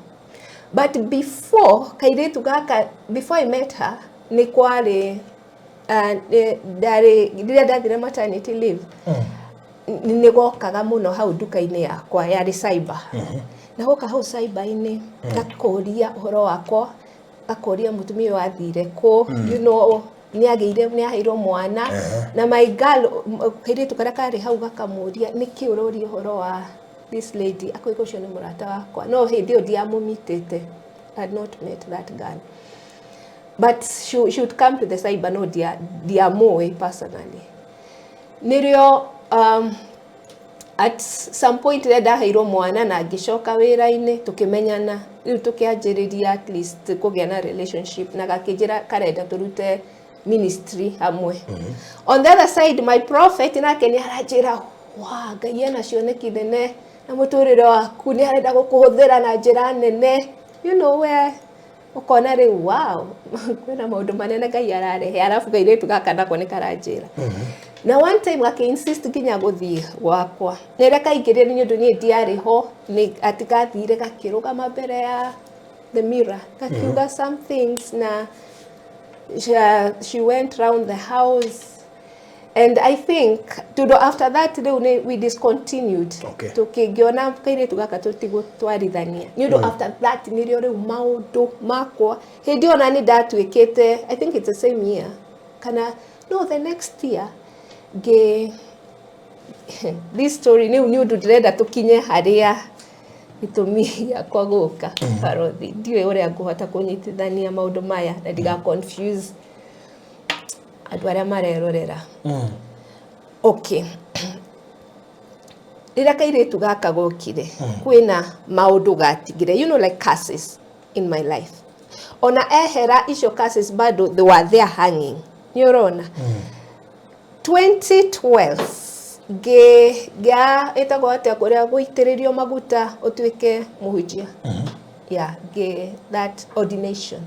But before kairĩtu gaka, before I met her, nĩ kwarĩ ndarĩ rĩrĩa ndathire maternity leave, nĩ gokaga mũno hau nduka-inĩ yakwa yarĩ cyber, na goka hau cyber-inĩ gakũria ũhoro wakwa, gakoria mũtumia ũyũ athire kũ, nĩ agĩire, nĩ aheirwo mwana. Na my girl, kairĩtu karĩa karĩ hau gakamũria, nĩkĩ ũroria ũhoro wa this lady? Akoiga ũcio nĩ mũrata wakwa. No hĩndĩ ĩyo ndiamũmitĩte. I had not met that girl, but she would come to the cyber, no ndiamũĩ personally. Nĩrĩo at some point rĩrĩa ndaheirwo mwana na ngĩcoka wĩra-inĩ, tũkĩmenyana rĩu, tũkĩanjĩrĩria at least kũgĩa na relationship, na gakĩnjĩra karenda tũrute ministry hamwe. On the other side, my prophet nake nĩ aranjĩra wa Ngai ena cioneki nene na mũtũrĩre waku, nĩ arenda gũkũhũthĩra na njĩra nene, we ũkona rĩu, wow, kwĩna maũndũ manene Ngai ararehe. Arabu kairĩtu gaka nako nĩ karanjĩra, na one time gakĩ insist nginya gũthiĩ gwakwa. Rĩrĩa kaingĩrire, nĩ ũndũ niĩ ndiarĩ ho, nĩ atĩ gathire gakĩrũgama mbere ya the mirror, gakiuga some things, na she went round the house. And I think tondũ after that rĩu nĩ we discontinued. Tũkĩngĩona kairĩtu gaka tũtigũtwarithania nĩ ũndũ after that nĩrĩo rĩu maũndũ makwa hĩndĩ ĩyo na nĩ ndatuĩkĩte, I think it's the same year kana no the next year, ngĩ this story rĩu nĩ ũndũ ndĩrenda tũkinye harĩa gĩtũmi gĩakwa gũka barothi. Ndiũĩ ũrĩa ngũhota kũnyitithania maũndũ maya na ndiga confuse andũ arĩa marerorera. Okay, rĩrĩa kairĩtu gaka gokire, kwĩna maũndũ gatigire, like curses in my life. Ona ehera icio curses, bado they were there hanging, nĩ ũrona. 2012 ngĩ ngĩa ĩtagwo atĩa kũrĩa gũitĩrĩrio maguta ũtuĩke mũhunjia, yeah, ngĩ that ordination,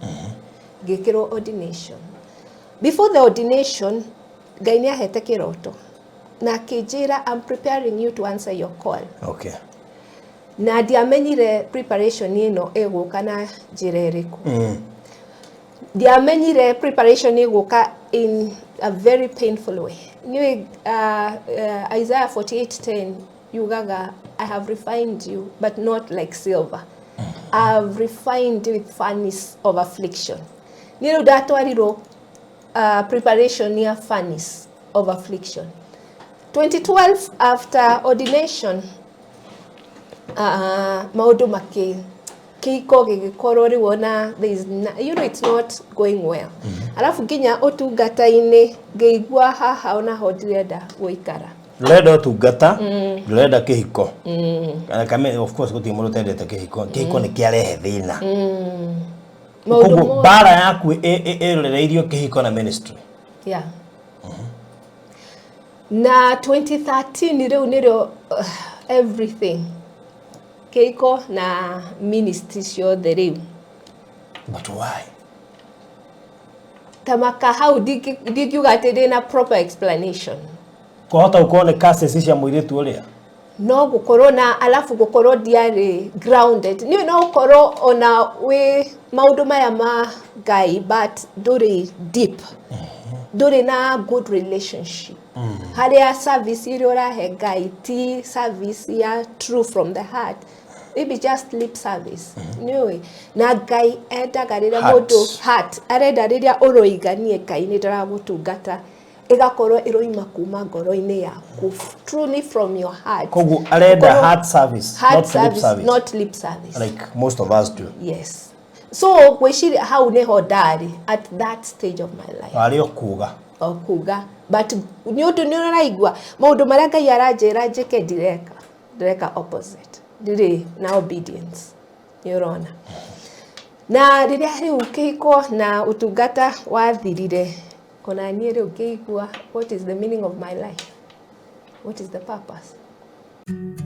ngĩkĩrwo ordination. Before the ordination, Ngai nĩ ahete kĩroto na akĩnjĩra, "I'm preparing you to answer your call." Na ndiamenyire preparation ĩno ĩgũka na njĩra ĩrĩkũ. Ndiamenyire preparation ĩgũka in a very painful way. Niĩ Isaiah 48:10 yugaga, "I have refined you, but not like silver. I have refined you with furnace of affliction." Niĩ rĩu ndatwarirwo preparation ya furnace of affliction. 2012 after ordination, maũndũ makĩ kĩhiko gĩgĩkorwo rĩu ona there is na, it's not going well. Alafu nginya ũtungata-inĩ ngĩigua haha onaho ndirenda gũikara. Ndũrenda ũtungata, ndũrenda kĩhiko. Kana kame, of course gũtirĩ mũndũ ũtendete kĩhiko. Kĩhiko nĩ kĩarehe thĩna. Maũndũ Koguo mothe. Mbara yaku ĩroreirio kĩhiko na ministry. Yeah. Na 2013 rĩu nĩrĩo everything, kĩhiko na ministry ciothe rĩu. But why? Tamaka hau ndingiuga atĩ ndĩna proper explanation. Kwahota gũkorwo nĩ curses cia mũirĩtu ũrĩa. No gũkorwo na alafu gũkorwo ndiarĩ grounded. Niĩ no ũkorwo ona wĩ maũndũ maya ma Ngai, but ndũrĩ deep, ndũrĩ na good relationship, harĩa service ĩrĩa ũrahe Ngai ti service ya true from the heart, maybe just lip service. Nĩũĩ na Ngai endaga rĩrĩa Heart. Mũndũ heart arenda rĩrĩa ũroiga, "Niĩ Ngai nĩ ndĩragũtungata," ĩgakorwo ĩroima kuma ngoro-inĩ yaku, truly from your heart. Koguo arenda heart service, heart not lip service, service. Not lip service. Like most of us do. Yes, so ngwĩciria hau nĩho ndarĩ at that stage of my life. Arĩ o kuga. O kuga, but nĩ ũndũ nĩ ũraigua maũndũ marĩa Ngai aranjĩra njĩke, ndireka, ndĩreka opposite, ndirĩ na obedience. Nĩ ũrona, na rĩrĩa rĩu kĩhiko na ũtungata wathirire, ona niĩ rĩu ngĩigua, what is the meaning of my life? What is the purpose?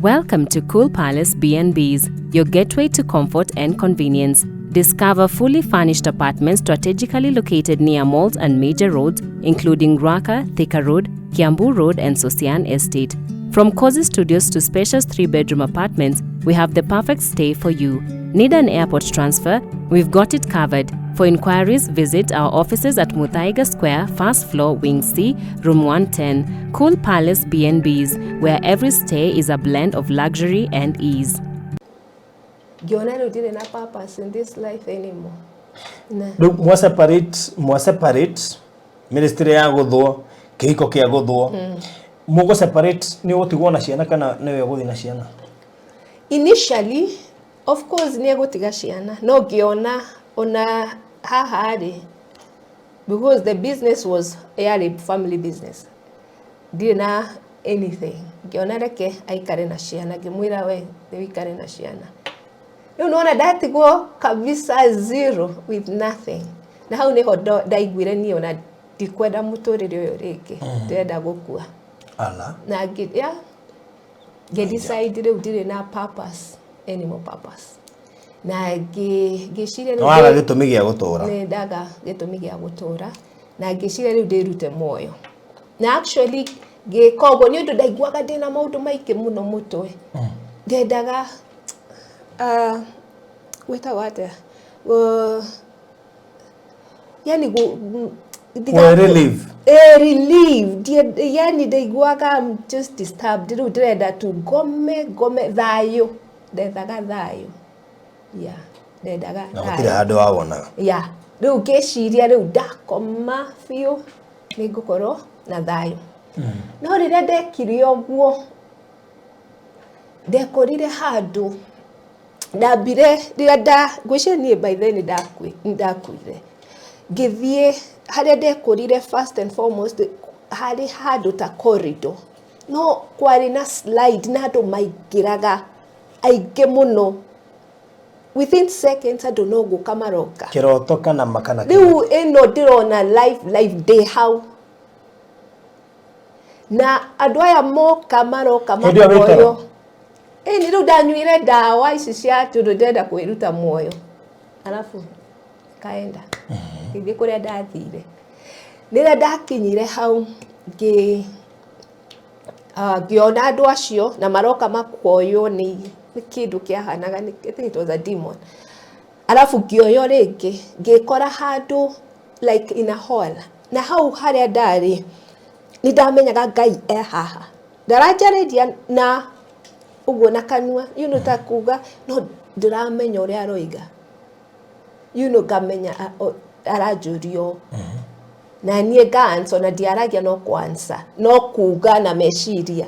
Welcome to Cool Palace B&Bs, your gateway to comfort and convenience. Discover fully furnished apartments strategically located near malls and major roads, including Ruaka, Thika Road, Kiambu Road, and Sosian Estate. From cozy studios to spacious 3-bedroom apartments, we have the perfect stay for you. Need an airport transfer? We've got it covered. For inquiries, visit our offices at Muthaiga Square, first floor, Wing C, Room 110. Cool Palace B&Bs, where every stay is a blend of luxury and ease. Ngĩona rĩu ndirĩ na purpose in this life anymore na Rĩu mwa separate ministry ya gũthwo, kĩhiko kĩa gũthwo, mũgũ separate, nĩ ũgũtigwo na ciana kana nĩwe ũgũthiĩ na ciana? Initially, of course, nĩ egũtiga ciana, no ngĩona ona haha rĩ, because the business was yarĩ family business, ndirĩ na anything, ngĩona reke aikare na ciana. Ngĩmwĩra, "We rĩu ikare na ciana." Rĩu nona ndatigwo kabisa, zero with nothing. Na hau nĩho ndaiguire niĩ ona ndikwenda mũtũrĩre ũyũ rĩngĩ, ndĩrenda gũkua. Ala. Na yeah, ngĩ decide rĩu ndirĩ na purpose anymore, purpose, na ngĩciria rĩu Nĩ waga gĩtũmi gĩa gũtũra. Nĩ ndaga gĩtũmi gĩa gũtũra, na ngĩciria rĩu ndĩrute muoyo. Na actually ngĩka ũguo nĩ ũndũ ndaiguaga ndĩna maũndũ maingĩ mũno mũtwe. Ndendaga gwĩtagwo atĩa, yani Kwe relieve. Relieve. Yani ndaiguaga I'm just disturbed. Rĩu ndĩrenda tu ngome, ngome thayũ, ndethaga thayũ, yeah, ndendaga Na thayũ. gũtirĩ handũ wawonaga. Ya, rĩu ngĩciria rĩu ndakoma biũ nĩ ngũkorwo na thayũ. No rĩrĩa ndekire ũguo, ndekorire handũ ndambire rĩrĩa nda ngwĩciria niĩ by then nĩ ndakuire. Ngĩthiĩ harĩa ndekorire, first and foremost harĩ handũ ta corridor, no kwarĩ na slide na andũ maingĩraga aingĩ mũno. Within seconds andũ no gũka maroka. Kĩroto kana makana? Rĩu ĩno ndĩrona live live, ndĩ hau na andũ aya moka maroka Hĩndĩ ĩyo wĩ makoywo. Toro? Ĩni rĩu ndanyuire ndawa ici cia tondũ ndĩrenda kwĩruta muoyo, arabu kaenda ngĩthiĩ kũrĩa ndathire. Rĩrĩa ndakinyire hau, ngĩona andũ acio na maroka makuoywo nĩ kĩndũ kĩahanaga I think it was a demon. Arabu ngĩoywo rĩngĩ, ngĩkora handũ like in a hall, na hau harĩa ndarĩ nĩ ndamenyaga Ngai e haha. Ndaranjarĩria na ũguo na kanua, ta kuga, no ndĩramenya ũrĩa aroiga, ngamenya aranjũria ũũ na niĩ nga-answer, na ndiaragia no kwansa no kuga na meciria.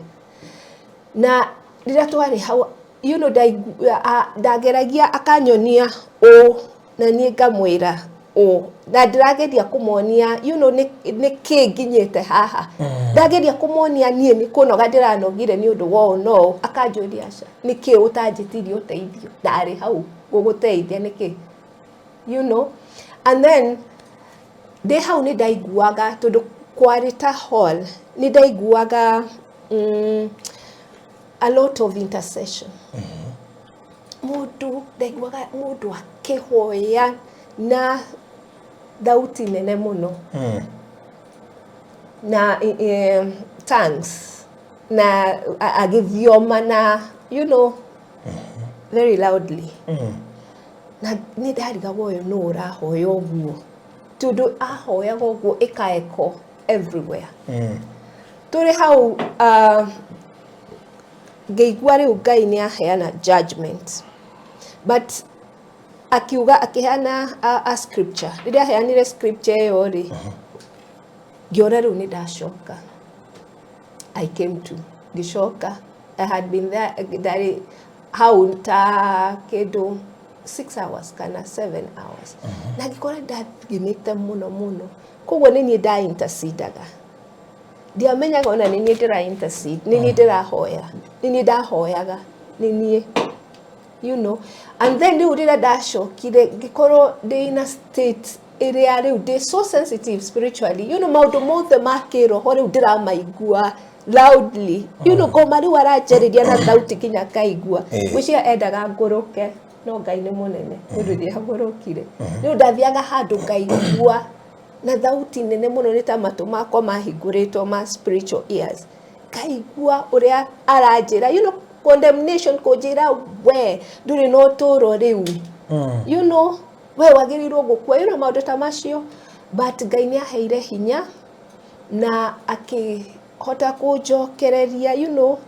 Na rĩrĩa twarĩ hau, ndageragia akanyonia ũũ na niĩ ngamwĩra ũũ, na ndĩrageria kũmonia nĩ kĩ nginyĩte haha. Ndageria kũmonia niĩ nĩ kũnoga ndĩranogire nĩ ũndũ wa ũũ, no ũũ. Akanjũria, "Aca, nĩ kĩ ũtanjĩtirie ũteithio? Ndarĩ hau gũgũteithia nĩkĩ?" And then ndĩ hau nĩ ndaiguaga, tondũ kwarĩ ta hall, nĩ ndaiguaga a lot of intercession. Mũndũ ndaiguaga mũndũ akĩhoya na Thauti nene mũno na tongues na agĩthioma na very loudly, na nĩ ndarigagwo ũyũ nũ ũrahoya ũguo, tondũ ahoyaga ũguo ĩkaeko everywhere. Tũrĩ hau, ngĩigua rĩu Ngai nĩ aheana judgment, but akiuga akĩheana a scripture. Rĩrĩa aheanire scripture ĩyo rĩ, ngĩona rĩu nĩ ndacoka. I came to ngĩcoka. I had been there, ndarĩ hau ta kĩndũ 6 hours kana 7 hours, na ngĩkora ndathinĩte mũno mũno. Koguo nĩ niĩ nda intercedaga, ndiamenyaga ona nĩ niĩ ndĩra intercede, nĩ niĩ ndĩrahoya, nĩ niĩ ndahoyaga, nĩ niĩ. And then rĩu rĩrĩa ndacokire, ngĩkorwo ndĩ in a state ĩrĩa rĩu ndĩ so sensitive spiritually, maũndũ mothe ma kĩroho rĩu ndĩramaigua loudly. Ngoma rĩu aranjarĩria na thauti nginya ngaigua. Ngwĩciria endaga ngũrũke, no Ngai nĩ mũnene, nĩ ũndũ ndiagũrũkire. Rĩu ndathiaga handũ ngaigua na thauti nene mũno, nĩ ta matũ makwa mahingũrĩtwo ma spiritual ears, ngaigua ũrĩa aranjĩra, condemnation, kũnjĩra we ndũrĩ na ũtũũro rĩu, we wagĩrĩirwo gũkua, maũndũ ta macio. But Ngai nĩ aheire hinya na akĩhota kũnjokereria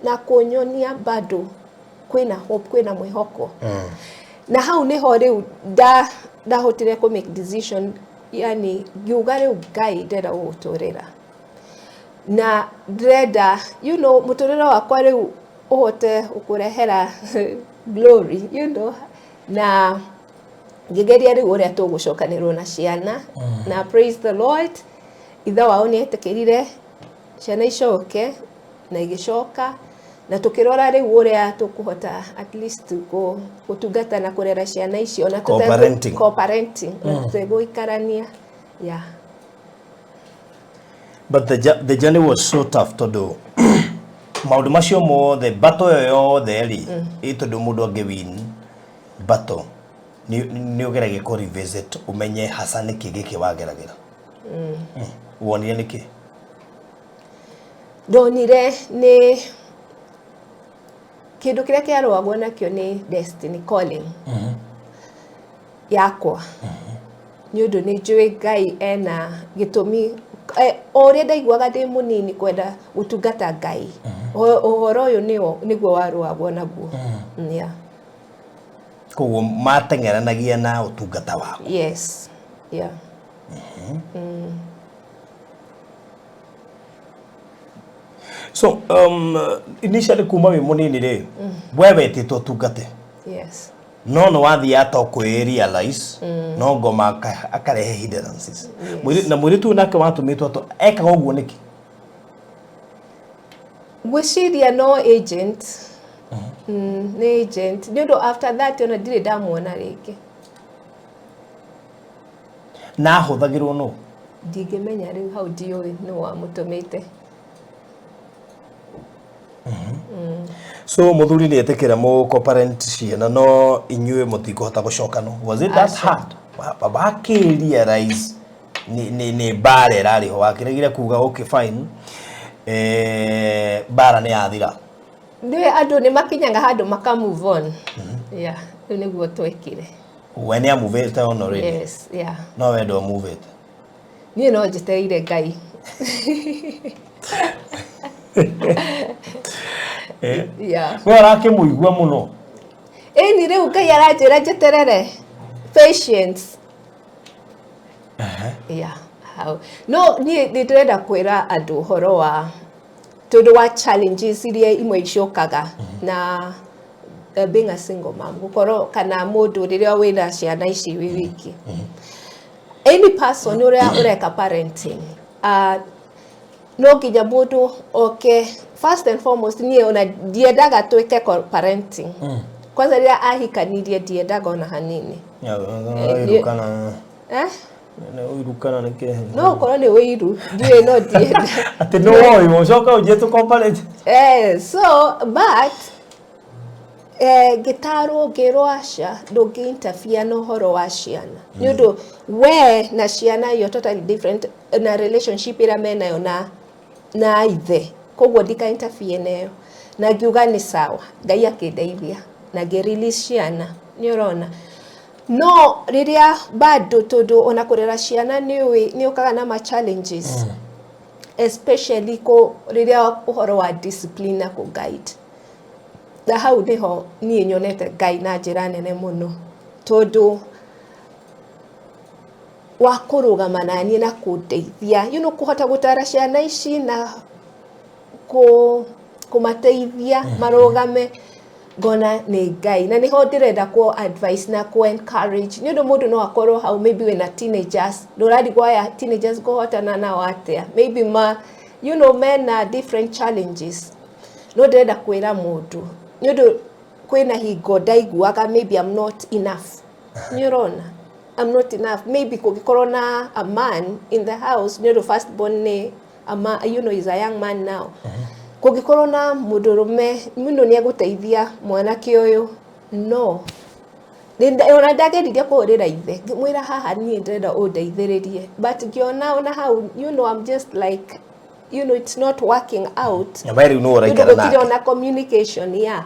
na kũnyonia bado kwĩna hope, kwĩna mwĩhoko. Na hau nĩho rĩu ndahotire kũ make decision, yani ngiuga rĩu Ngai ndĩrenda gũgũtũrĩra na ndĩrenda mũtũrĩre wakwa rĩu ũhote gũkũrehera glory, na ngĩgeria rĩu ũrĩa tũgũcokanĩrwo na ciana. Na praise the Lord, ithe wao nĩ etĩkĩrire ciana icoke, na igĩcoka, na tũkĩrora rĩu ũrĩa tũkũhota at least gũtungata na kũrera ciana icio na Co-parenting. Co-parenting, na tũtegũikarania, yeah. But the journey was so tough, tondũ maũndũ macio mothe, battle ĩyo yothe rĩ, ĩ tondũ mũndũ angĩ win battle nĩ ũgeragia kũ revisit ũmenye hasa nĩkĩ gĩkĩ wageragĩra. Wonire nĩkĩ? Ndonire nĩ kĩndũ kĩrĩa kĩarũagwo nakĩo nĩ destiny, calling yakwa, nĩ ũndũ nĩ njũĩ Ngai ena gĩtũmi. O ũrĩa ndaiguaga ndĩ mũnini kwenda gũtungata Ngai, ũhoro ũyũ nĩo nĩguo warũagwo naguo, yeah. Koguo mateng'eranagia na ũtungata waku. Yes, yeah. So initially kuma wĩ mũnini rĩ, we wetĩtwo ũtungate? Yes. No nĩ wathiaga to kwĩ realize no ngoma akarehe hindrances. Na mũirĩtu ũyũ nake watũmĩtwo ato ekaga ũguo nĩkĩ? Ngwĩciria no agent, nĩ agent, nĩ ũndũ after that ona ndirĩ ndamuona rĩngĩ. Na ahũthagĩrwo nũ? Ndingĩmenya rĩu hau, ndiũĩ nũ wamũtũmĩte. So mũthuri nĩ etĩkĩra mũ co-parent ciana, no inyuĩ mũtikũhota gũcokano. Was it that Aca. hard? Wakĩ realize nĩ mbara ĩrarĩ ho, wakĩregire kuga okay fine, mbara nĩ yathira? Nĩ andũ nĩ makinyaga handũ maka move on, yeah. Rĩu nĩguo twekire. We nĩ amuvĩte on already? Yes, yeah. No we ndwamuvĩte? Niĩ no njetereire Ngai. Yeah. We ũrakĩmũigua mũno. Ĩni rĩu Ngai aranjĩra njeterere, patience, yeah. Hau no niĩ nĩ ndĩrenda kwĩra andũ ũhoro wa tondũ wa challenges iria imwe icokaga na being a single mom, gũkorwo kana mũndũ rĩrĩa wĩna ciana ici wĩ wiki, any person ũrĩa ũreka parenting, no nginya mũndũ oke. First and foremost, niĩ ona ndiendaga twĩke parenting. Kwanza rĩrĩa ahikanirie, ndiendaga ona hanini. Ũiru kana? Eh? Nĩ ũiru kana nĩ kĩ? No ũkorwo nĩ ũiru, ndiũĩ, no ndienda. Atĩ nĩ woĩ ũcoka ũnjie tũ co-parent. Eh, so but Ngĩtarwo ngĩrwo aca, ndũngĩ interfere na ũhoro wa ciana, nĩ ũndũ we na ciana you're totally different na relationship ĩrĩa menayo na ithe, koguo ndika interfere nayo. Na ngiuga nĩ sawa. Ngai akĩndeithia na ngĩ release ciana. Nĩ ũrona, no rĩrĩa bado, tondũ ona kũrera ciana nĩ ũĩ nĩ ũkaga na ma challenges, especially kũ rĩrĩa ũhoro wa discipline na kũ guide, na hau nĩho niĩ nyonete Ngai na njĩra nene mũno, tondũ wa kũrũgama na niĩ na kũndeithia, kũhota gũtara ciana ici na kũmateithia marũgame, ngona nĩ Ngai. Na nĩho ndĩrenda kũ advice na kũ encourage, nĩ ũndũ mũndũ no akorwo hau, maybe wĩna teenagers, ndũrarigwo aya teenagers ngũhotana nao atĩa, maybe ma mena different challenges. No ndĩrenda kwĩra mũndũ, nĩ ũndũ kwĩna hingo ndaiguaga maybe I'm not enough. Nĩ ũrona, I'm not enough, maybe kũngĩkorwo na a man in the house, nĩ ũndũ first born nĩ a ma, is a young man now, kũngĩkorwo na mũndũrũme mũno nĩ egũteithia mwanake ũyũ. No ona ndageririe kũhũrĩra ithe, ngĩmwĩra haha niĩ ndĩrenda ũndeithĩrĩrie, but ngĩona ona hau I'm just like, it's not working out. Nyama rĩu nũ nĩ ũndũ ũraikara gũtirĩ nake? Ona communication ya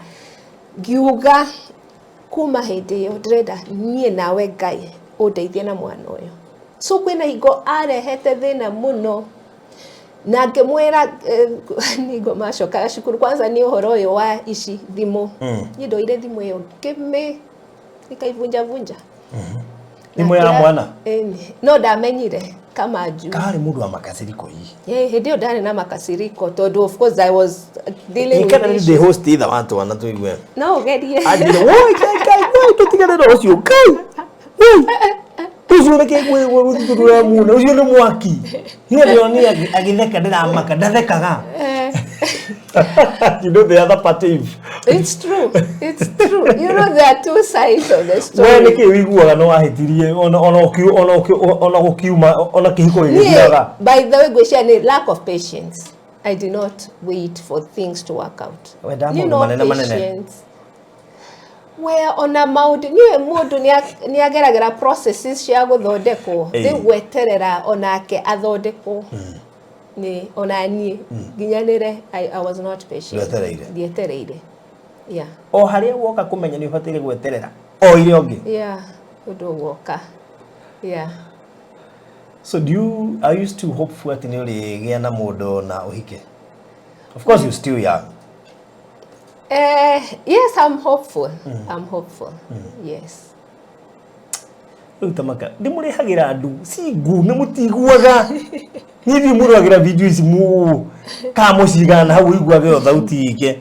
ngiuga kuma hĩndĩ ĩyo ndĩrenda niĩ nawe Ngai ũndeithie na mwana ũyũ. So kwĩna hingo arehete thĩna mũno na ngĩmwĩra, ningo macokaga cukuru kwanza nĩ ũhoro ũyũ wa ici thimũ. Niĩ ndoire thimũ ĩyo ngĩmĩ nikaivunja vunja. Thimũ ya mwana? Ĩni. No ndamenyire kama juu. Karĩ mũndũ wa makasiriko hihi? Yeah, hĩndĩ ĩyo ndarĩ na makasiriko, tondũ of course I was dealing with Kana nĩ issues. ndĩ host itha wa twana tũigue. No ũgerie. Anjĩre, "Woi, Ngai, Ngai, woi, tũtigane na ũcio, Ngai, woi, ũcio reke rũramuna, ũcio nĩ mwaki." Niĩ ndĩronire agĩtheka, ndĩramaka ndathekaga. You know the other part if It's true. It's true. There are two sides of the story. We nĩkĩ ũiguaga no wahĩtirie ona gũkiuma ona kĩhiko gĩgĩthiraga? Niĩ, by the way, ngwĩciria nĩ lack of patience. I did not wait for things to work out. Wendaga Niĩ maũndũ no manene manene. patience. Well, ona maũndũ niĩ mũndũ nĩ ageragĩra processes cia gũthondekwo. Rĩu gweterera onake athondekwo nĩ ona niĩ nginyanĩre, I was not patient. Ndwetereire. Ndietereire, yeah. O harĩa woka kũmenya nĩ ũbataire gweterera o ire ũngĩ. Yeah, ũndũ woka, yeah. So do you are you still hopeful atĩ nĩ ũrĩgĩa na mũndũ na ũhike? Of course you're still young. Yes, I'm hopeful. I'm hopeful. Yes. Rĩu tamaka ndĩmũrehagĩra andũ cingu nĩ mũtiguaga, niĩ thiĩ mũroragĩra video ici mu kana mũcigana hau ũiguage o thauti ike.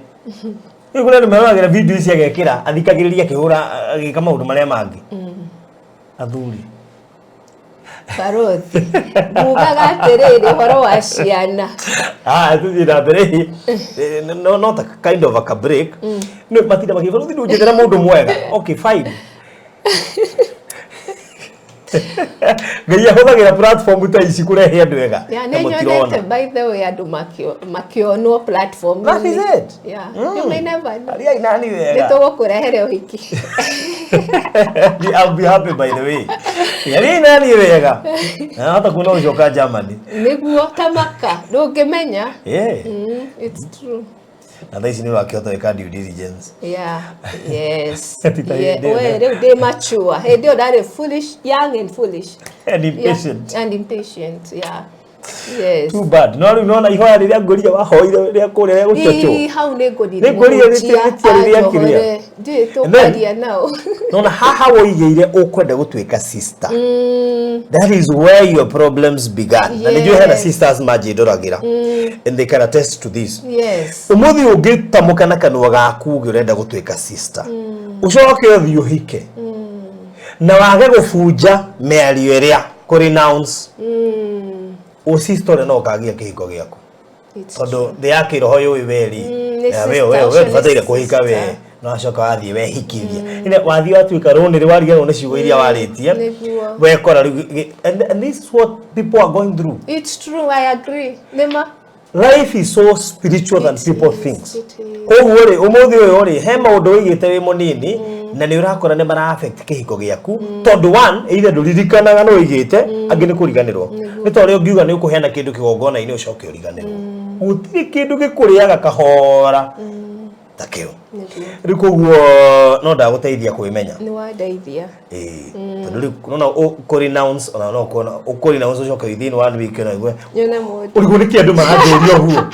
Rĩu kũrĩ andũ meroragĩra video ici, agekĩra athikagĩrĩria akĩhũra, agĩka maũndũ marĩa mangĩ. Athuri. Barothi. Mugaga atĩrĩrĩ ũhoro wa ciana. Ah, tuthiĩ na mbere. No, not a kind of a break. No matinda makĩ barothi ndũnjethera mũndũ mwega. Okay, fine. Ngai ahũthagĩra platform ta ici kũrehe andũ ega. Yeah, na nĩ mũtirona. nyonete, by the way, andũ makĩonwo platform. That is it. Yeah. You may never know. Aria nani Nĩ wega. tũgũkũrehere ũhiki. I'll be happy, by the way. Aria nani wega. Na hata kuona ũcoka Germany. Nĩguo tamaka ndũngĩmenya. Yeah. It's true. Na thaa ici nĩ ũrakĩhota gwĩka due diligence. Yeah. Yes. Ti ta Yeah. hĩndĩ ĩyo. We rĩu ndĩ mature. Hĩndĩ ĩyo ndarĩ foolish, young and foolish. And impatient. Yeah. And impatient. Yeah. Yes. Too bad. No rĩu nona ihoya rĩrĩa ngũria wahoire rĩa kũrĩa rĩa gũchochwo. Ĩĩ, hau nĩ ngũthiĩ. Nĩ ngũria rĩtiarĩ rĩa kĩrĩa. Ndiũĩ And then- tũkwaria nao. Nona haha woigĩire ũkwenda gũtuĩka sister. That is where your problems began. Na nĩnjũĩ hena sisters manjĩndoragĩra. And they can attest to this. Yes. Ũmũthĩ ũngĩtamũka na kanua gaku uge ũrenda gũtuĩka sister, ũcoke ũthiĩ ũhike na wage gũbunja mĩario ĩrĩa kũ renounce ũsister ũrĩa, no ũkagia kĩhiko gĩaku. It's Tondũ thĩ ya kĩroho yũĩ weri. Nĩ sister, we ũcio nĩ ndũbataire kũhika we. sister. No acoka wathiĩ wehikithia. Ine wathiĩ watuĩka rũnĩrĩ, wariganĩrwo nĩ ciugo iria warĩtie. Nĩguo. Wekora rĩu and this is what people are going through. It's true, I agree. Nĩma. Life is so spiritual than It people is, thinks. it is. Koguo rĩ, ũmũthĩ ũyũ rĩ, he maũndũ wĩigĩte wĩ mũnini na nĩ ũrakora nĩ mara affect kĩhiko gĩaku, tondũ one, either ndũririkanaga nĩ wĩigĩte, angĩ nĩ kũriganĩrwo. Nĩ ta ũrĩa ũngiuga nĩ ũkũheana kĩndũ kĩgongona-inĩ ũcoke ũriganĩrwo. Gũtirĩ kĩndũ gĩkũrĩaga kahora ta kĩu. Nĩguo. Rĩu koguo no ndagũteithia kwĩmenya. Nĩ wandeithia. Ĩĩ, tondũ rĩu nona ũkũ renounce, ona no ũkona ũkũ renounce ũcoke within one week na ũigue Nyone mũndũ. Ũrigwo nĩkĩ andũ maranjũria ũguo.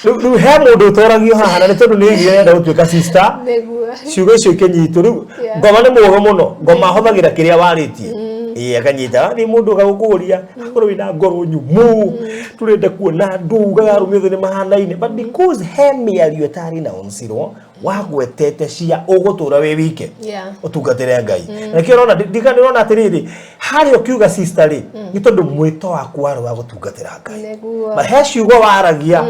Rĩu he mũndũ ũtoragio haha na nĩ tondũ nĩ aigire arenda gũtuĩka sister. Nĩguo. Ciugo icio ikĩnyitwo rĩu. Ngoma nĩ mũũgĩ mũno, ngoma ahũthagĩra kĩrĩa warĩtie. Ĩĩ, akanyita athiĩ mũndũ agagũkũria akorwo wĩna ngoro nyũmũ, tũrenda kuona andũ ugaga arũme othe nĩ mahanaine, but because he mĩario ĩtarĩ wagwetete cia ũgũtũra wĩ wike ũtungatĩre Ngai. Na nĩkĩo ũrona ndĩrona atĩrĩrĩ, harĩa ũkiuga sister rĩ, nĩ tondũ mwĩto waku warĩ wa gũtungatĩra Ngai. Nĩguo. Ba he ciugo waragia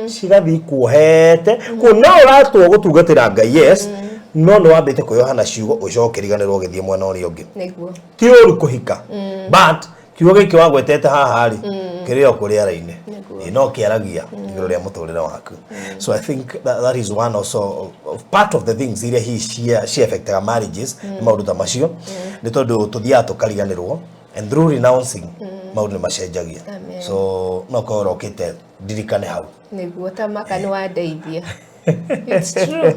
cigathiĩ kuohete kuo, no ũratwo gũtungatĩra Ngai, yes, no nĩ wambĩte kwĩyoha na ciugo ũcoke riganĩrwo ũgĩthiĩ mwena ũrĩa ũngĩ. Nĩguo. Ti ũru kũhika, but kiugo gĩkĩ wagwetete haha rĩ, kĩrĩ o kũrĩ ara-inĩ. Nĩguo. Ĩ, no kĩaragia igũrũ rĩa mũtũrĩre waku. So I think that is one also of part of the things iria hihi cia affectaga marriages, nĩ maũndũ ta macio, nĩ tondũ tũthiaga tũkariganĩrwo, and through renouncing maũndũ nĩ macenjagia. Amen. So no korwo ũrokĩte ndirikane hau. Nĩguo, tamaka nĩ wandeithia. It's true.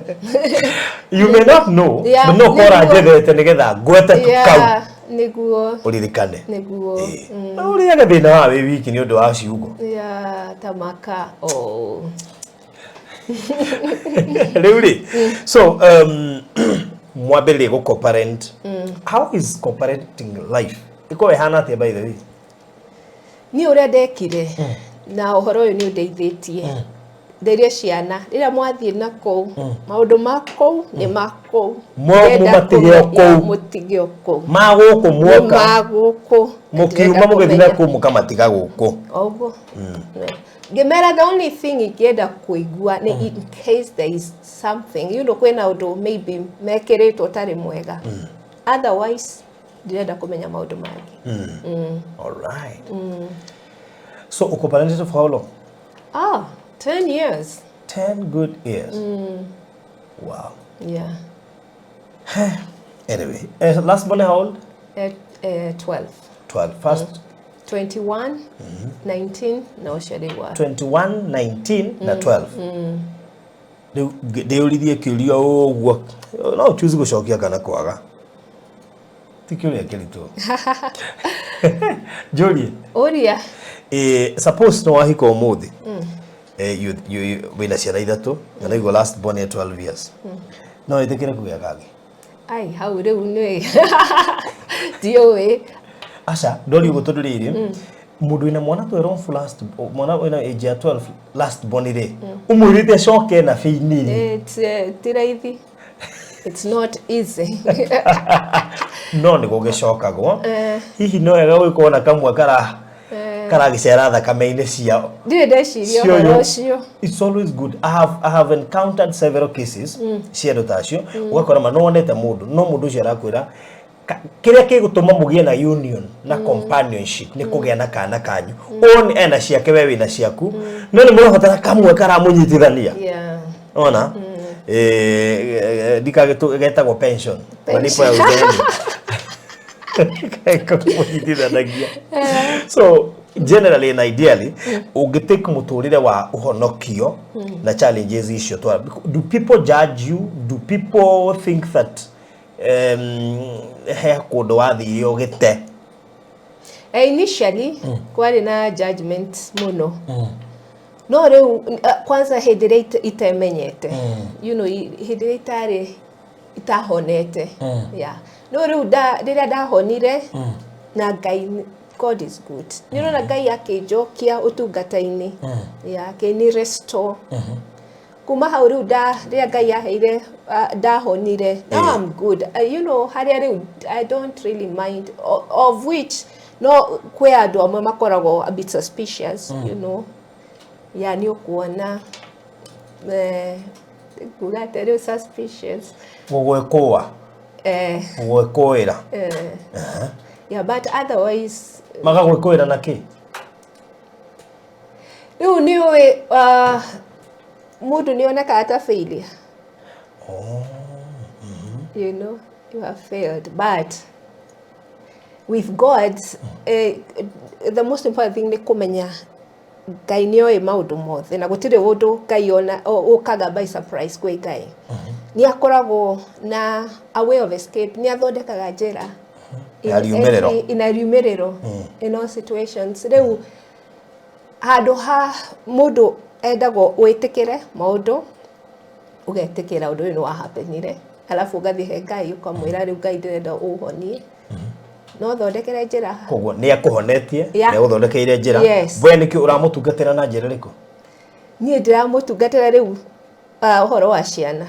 You may not know, but no korwo Nĩguo. njethete nĩgetha ngwete kau Nĩguo. Ũririkane. Nĩguo. Ĩĩ. Na ũrĩage thĩna wa wĩ wiki nĩ ũndũ wa ciugo. Yeah, tamaka. Oh. Rĩu rĩ, so mwambĩrĩrie gũ co-parent. How is co-parenting life ĩkorwo ĩhana atĩa, by the way? Niĩ ũrĩa ndekire na ũhoro ũyũ nĩ ũndeithĩtie, nderie ciana, rĩrĩa mwathiĩ na kũu, maũndũ ma kũu nĩ ma kũu. Mũmatige o kũu. Mũtige o kũu. Ma gũkũ muoka ma gũkũ. Mũkiuma mũgĩthiĩ na kũu mũkamatiga gũkũ. Oguo ngĩmera, the only thing ingĩenda kũigua nĩ in case there is something, kwĩna ũndũ maybe mekĩrĩtwo ũtarĩ mwega. Otherwise ndirenda kũmenya maũndũ mangĩ. All right, so uko-parented for how long? Ah, 10 years. 10 good years, wow. Yeah. Anyway, last born, how old? 12. 12. First? 21, 19 na ũcio rĩu wa 21, 19 na 12. Rĩu ndĩũrithie kĩũria ũguo, no ũchoose gũcokia kana kwaga, ti kĩũria kĩritũ, njũrie. Ũria. Suppose nĩ wahika ũmũthĩ, wĩna ciana ithatũ na naiguo last born ya 12 years, no ĩtĩkĩre kũgĩa kangĩ? Ai, hau rĩu nĩ ndiũĩ. Aca, ndori ũguo, tondũ rĩrĩ, mũndũ wĩna mwana 12 last, mwana wĩna age ya 12 last born rĩ, ũmwĩrĩte acoke na bĩinĩ rĩ? It's, ti raithi. It's not easy. No nĩ gũgĩcokagwo. Hihi no wega gũgĩkorwo na kamwe karagĩcera thakame-inĩ ciao? Ndirĩ ndeciria Cio ũhoro ũyũ. ũcio. It's always good. I have encountered several cases cia andũ ta acio, ũgakora ma nĩwonete mũndũ, no mũndũ ũcio arakwĩra kĩrĩa gĩgũtũma mũgĩe na union na companionship nĩ kũgĩa na kana kanyu. Ũũ ena ciake, we wĩna ciaku, no nĩ mũrabatara kamwe karamũnyitithania. Ona ndikagĩtagwo pension, malipo ya uzeeni, kũnyitithanagia. So generally and ideally, ũngĩtake mũtũrĩre wa ũhonokio na challenges icio twa, do people judge you? Do people think that he kũndũ wathire ũgĩte? Initially kwarĩ na judgment mũno, no rĩu kwanza hĩndĩ ĩrĩa itemenyete, hĩndĩ ĩrĩa itarĩ itahonete, yeah. No rĩu rĩrĩa ndahonire na Ngai, God is good, nĩ ũrona Ngai akĩnjokia ũtungata-inĩ, yeah, akĩni restore kuma hau. Rĩu rĩrĩa Ngai aheire, ndahonire, now I'm good. Harĩa rĩu I don't really mind, of which no kwĩ andũ amwe makoragwo a bit suspicious. Ya, nĩ ũkuona, kuga atĩ rĩu suspicious. Gũgwĩkũa. Gũgwĩkũĩra. Yeah, but otherwise Magagwĩkũĩra na kĩ? Rĩu nĩ ũĩ, mũndũ nĩ onekaga ta failure. You know you have failed, but with God, the most important thing nĩ kũmenya Ngai nĩ oĩ maũndũ mothe, na gũtirĩ ũndũ Ngai ona ũkaga by surprise kwĩ Ngai. Nĩ akoragwo na a way of escape, nĩ athondekaga njĩra Ya riumĩrĩro. Ina riumĩrĩro in all situations. Rĩu handũ ha mũndũ endagwo wĩtĩkĩre maũndũ, ũgetĩkĩra ũndũ ũyũ nĩ wahappenire, alafu ũgathiĩ he Ngai ũkamwĩra, rĩu Ngai, ndĩrenda ũhonie, no thondekere njĩra. Koguo nĩ akũhonetie, nĩ agũthondekeire njĩra. Yes. We nĩkĩ ũramũtungatĩra na njĩra ĩrĩkũ? Niĩ ndĩramũtungatĩra rĩu, ũhoro wa ciana,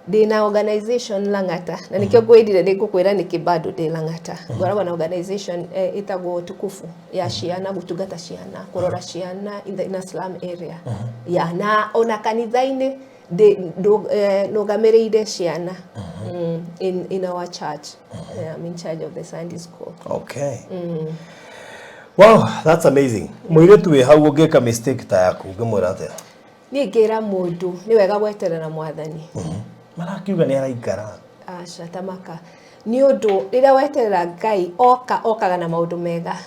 ndĩna organization Lang'ata, na nĩkĩo ngwĩrire nĩ ngũkwĩra nĩkĩ bado ndĩ Lang'ata. Ngoragwo na organization ĩtagwo Tukufu ya ciana, gũtungata ciana, kũrora ciana in a slum area ya na ona kanitha-inĩ nũgamĩrĩire ciana in our church. Yeah, I'm in charge of the Sunday school. Okay, wow, that's amazing. Mũirĩtu wĩ hau ũngĩka mistake ta yaku, ũngĩmwĩra atĩa? Niĩ ngĩra mũndũ nĩ wega gweterera Mwathani. Marakiuga nĩ araikara. Aca, tamaka, nĩ ũndũ rĩrĩa weterera Ngai oka, okaga na maũndũ mega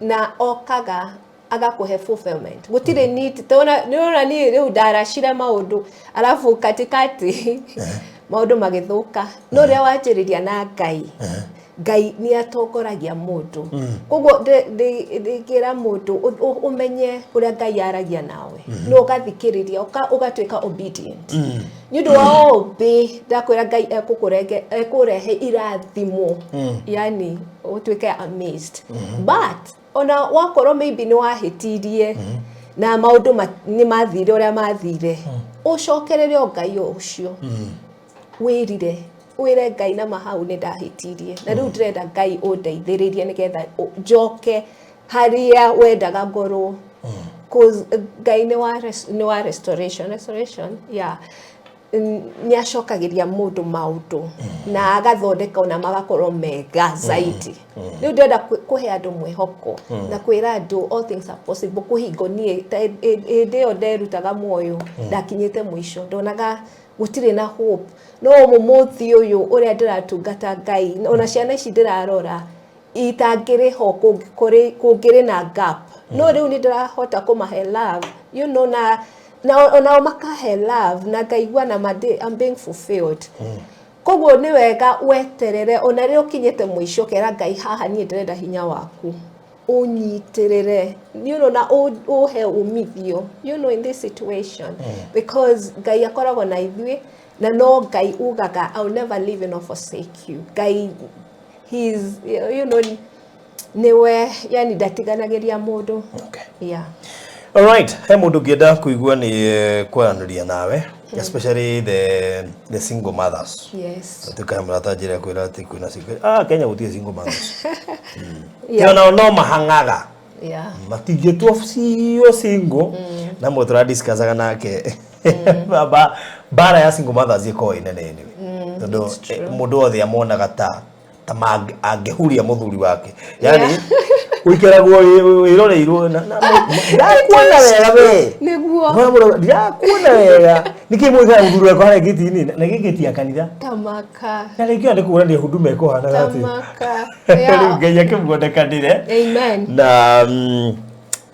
na okaga agakũhe fulfillment. Gũtirĩ need tona nĩũrona niĩ rĩu ndaracire maũndũ, alafu katikati maũndũ magĩthũka, no rĩrĩa wanjĩrĩria na Ngai, Ngai nĩ atongoragia mũndũ. Koguo ndĩngĩra mũndũ ũmenye ũrĩa Ngai aragia nawe, no ũgathikĩrĩria, ũgatuĩka obedient nĩ ũndũ wa obey. Ndakwĩra Ngai ekũkũrenge, ekũrehe irathimo, yani ũtuĩke amazed. But ona wakorwo maybe nĩ wahĩtirie na maũndũ nĩ mathire ũrĩa mathire, ũcokerere o Ngai o ũcio, wĩrire, wĩre Ngai na mahau nĩ ndahĩtirie, na rĩu ndĩrenda Ngai ũndeithĩrĩrie nĩgetha njoke harĩa wendaga ngorwo. 'Cause Ngai nĩ wa restoration, yeah. Nĩ acokagĩria mũndũ maũndũ na agathondeka ona magakorwo mega zaidi. Rĩu ndĩrenda kũhe andũ mwĩhoko na kwĩra andũ all things are possible. Kũhingo niĩ ta hĩndĩ ĩyo nderutaga muoyo, ndakinyĩte mũico, ndonaga gũtirĩ na hope, no ũmũthĩ ũyũ ũrĩa ndĩratungata Ngai, ona ciana ici ndĩrarora itangĩrĩ ho kũngĩrĩ na gap, no rĩu nĩ ndĩrahota kũmahe love na onao makahe love na ngaigua na ma I'm being fulfilled. Koguo nĩ wega weterere ona rĩrĩa ũkinyĩte mũico, kera Ngai, haha niĩ ndĩrenda hinya waku ũnyitĩrĩre na ũhe umithio in this situation, because Ngai akoragwo na ithuĩ, na no Ngai ugaga, "I will never leave you nor forsake you." Ngai, he's niwe, yani ndatiganagĩria mũndũ. Yeah. Alright, he mũndũ ũngĩenda kũigua nĩ kwaranĩria nawe, especially the single mothers. Yes. Tukahe mũrata njĩra kwĩra atĩ kwĩna single, ah, Kenya gũtirĩ single mothers. Ona no mahang'aga. Matingĩtua cio single, na mwe tũradiscussaga nake. Mbara ya single mothers ĩkoragwo ĩ nene anyway. Tondũ It's true. Mũndũ wothe amonaga ta angĩhuria mũthuri wake. Yani ũikaragwo wĩroreirwo na ndirakuona wega we. Nĩguo. Ngora mũno ndirakuona wega. Nĩkĩ mũikara mũthuri wakwa harĩa gĩti-inĩ na gĩgĩti ya kanitha. Tamaka. Na rĩngĩ ona nĩ kuonania huduma ĩkũhanaga atĩa. Tamaka. Rĩu Ngai akĩmuonekanĩre. Amen. Na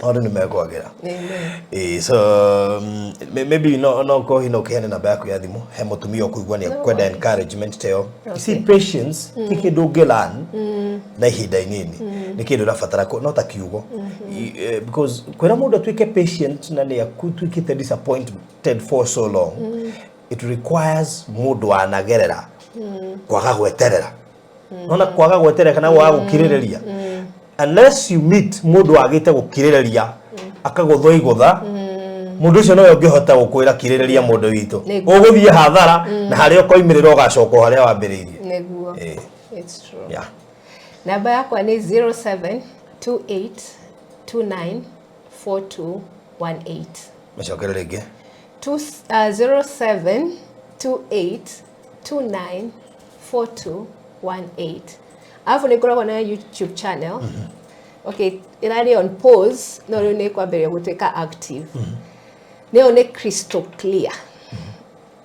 maũndũ nĩ mekwagĩra. Amen. Ĩĩ, so maybe no kohi no kĩheane namba yaku ya thimũ he mũtumia ũkũigua nĩ ekwenda encouragement ta ĩyo. You see, patience ti kĩndũ ũngĩlearn na ihinda inini, nĩ kĩndũ ũrabatara no ta kiugo. Because kwĩra mũndũ atuĩke patient na nĩ atuĩkĩte disappointed for so long, it requires mũndũ wanagerera kwaga gweterera, nona kwaga gweterera kana kwaga gũkirĩrĩria. Unless you meet mũndũ wagĩte gũkirĩrĩria akagũthwo igũtha, mũndũ ũcio nowe ũngĩhota gũkwĩra kirĩrĩria mũndũ witũ. Nĩguo. Ũgũthiĩ hathara na harĩa ũkoimĩrĩra ũgacoka o harĩa wambĩrĩirie. Nĩguo. Ĩĩ. It's true. Namba yakwa nĩ 0728294218. Macokere rĩngĩ. 0728294218. Alafu nĩ ngoragwo na YouTube channel. Okay, ĩrarĩ on pause, no rĩu nĩ kwambĩrĩria gũtuĩka active. Nĩyo nĩ Crystal Clear.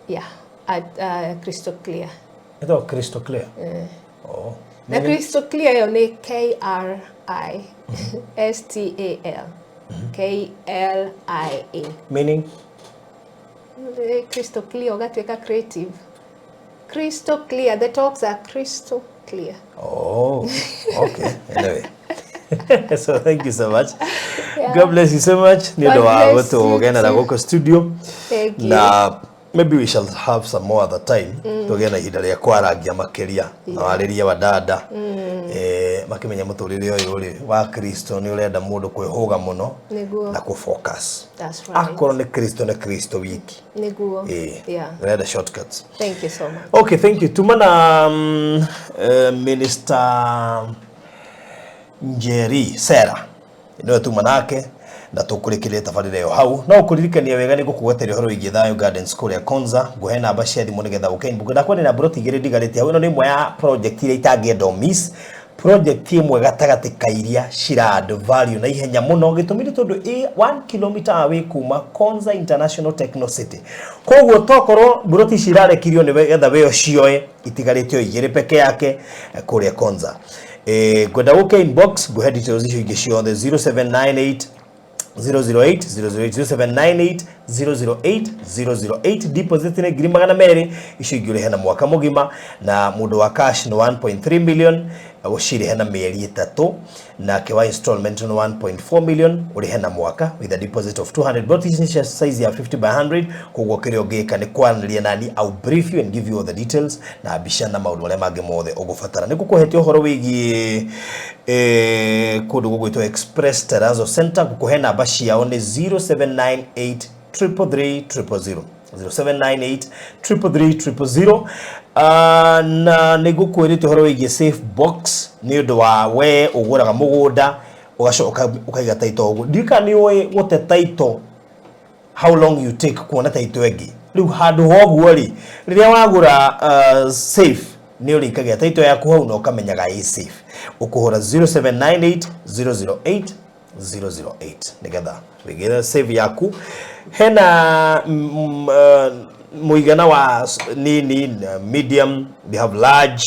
Yeah, at, Crystal Clear. Ĩtagwo Crystal Clear. Oh. Na Crystal Clear ĩyo nĩ K R I S T A L K L I A. Meaning? Crystal clear, ũgatuĩka creative. Crystal clear, the talks are crystal clear. Oh, okay. Anyway. So thank you so much. Yeah. God bless you so much. Nĩ ũndũ God wa bless you gũtũgenera too. gũkũ studio. Thank you. Na maybe we shall have some more other time. Tũgĩe na ihinda rĩa kwarangia makĩria na warĩrie wa dada. Makĩmenya mũtũrĩre ũyũ rĩ wa Kristo nĩ ũrenda mũndũ kwĩhũga mũno Nĩguo. Na kũ focus. That's right. Akorwo nĩ Kristo, nĩ Kristo wiki. Nĩguo. Ũrenda shortcuts. Thank you so much. Okay, thank you. Tuma na Minister Njeri Sera niwe tuma nake na tũkũrĩkĩrĩria tabarĩra ĩyo hau. No ũkũririkania wega nĩ ngũkũgweteria ũhoro wĩgiĩ Thayo Gardens kũrĩa Konza. Ngũhe namba cia thimũ nĩgetha ũke inbox. Ndakwa na mburoti igĩrĩ ndigarĩtie hau. Ĩno nĩ ĩmwe ya project iria itangĩenda miss, project ĩmwe gatagatĩ ka iria cira add value na ihenya mũno. Gĩtũmi nĩ tondũ ĩ 1 kilometer away kuma Konza International Techno City. Koguo tokorwo mburoti ici irarekirio nĩ getha we ũcioe, itigarĩte o igĩrĩ peke yake kũrĩa Konza. Ngwenda ũke inbox ngũhe details icio ingĩ ciothe. 0798 008 008, 0798 008 008. Deposit nĩ 200,000, icio ingĩ ũrĩhe na mwaka mũgima. Na mũndũ wa cash nĩ 1.3 million, ũcirĩhe na mĩeri 3. Nake wa installment nĩ 1.4 million, ũrĩhe na mwaka with a deposit of 200. But ici nĩ cia size ya 50 by 100. Koguo kĩrĩa ũngĩka nĩ kwaranĩria nani. I'll brief you and give you all the details na mbica na maũndũ marĩa mangĩ mothe ũgũbatara. Nĩ ngũkũhete ũhoro wĩgiĩ kũndũ gũgwĩtwo Express Terrazzo Center. Ngũkũhe namba ciao nĩ 0798 333 000, 0798 333 000. Na nĩ ngũkwĩrĩte ũhoro wĩgiĩ safe box nĩ ũndũ wa we ũgũraga mũgũnda ũgacoka ũkaiga title ũguo. Ndiũĩ kana nĩ ũĩ gũte title, how long you take kuona title ĩngĩ. Rĩu handũ ha ũguo rĩ, rĩrĩa wagũra safe, nĩ ũrĩikagia title yaku hau na ũkamenyaga ĩ safe. Ũkũhũra 0798 008 008 nĩgetha wĩgĩre save yaku. Hena mũigana wa nini na medium, we have large,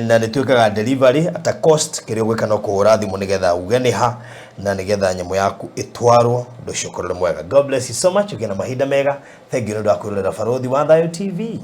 na nĩ twĩkaga delivery at a cost. Kĩrĩa ũgwĩka no kũhũra thimũ nĩgetha uge nĩ ha na nĩgetha nyamũ yaku ĩtwarwo. Ũndũ ũcio ũkorwo ũrĩ mwega. God bless you so much. Ũgĩe na mahinda mega. Thank you nĩ ũndũ wa kwĩrorera Barũthi wa Thayũ TV.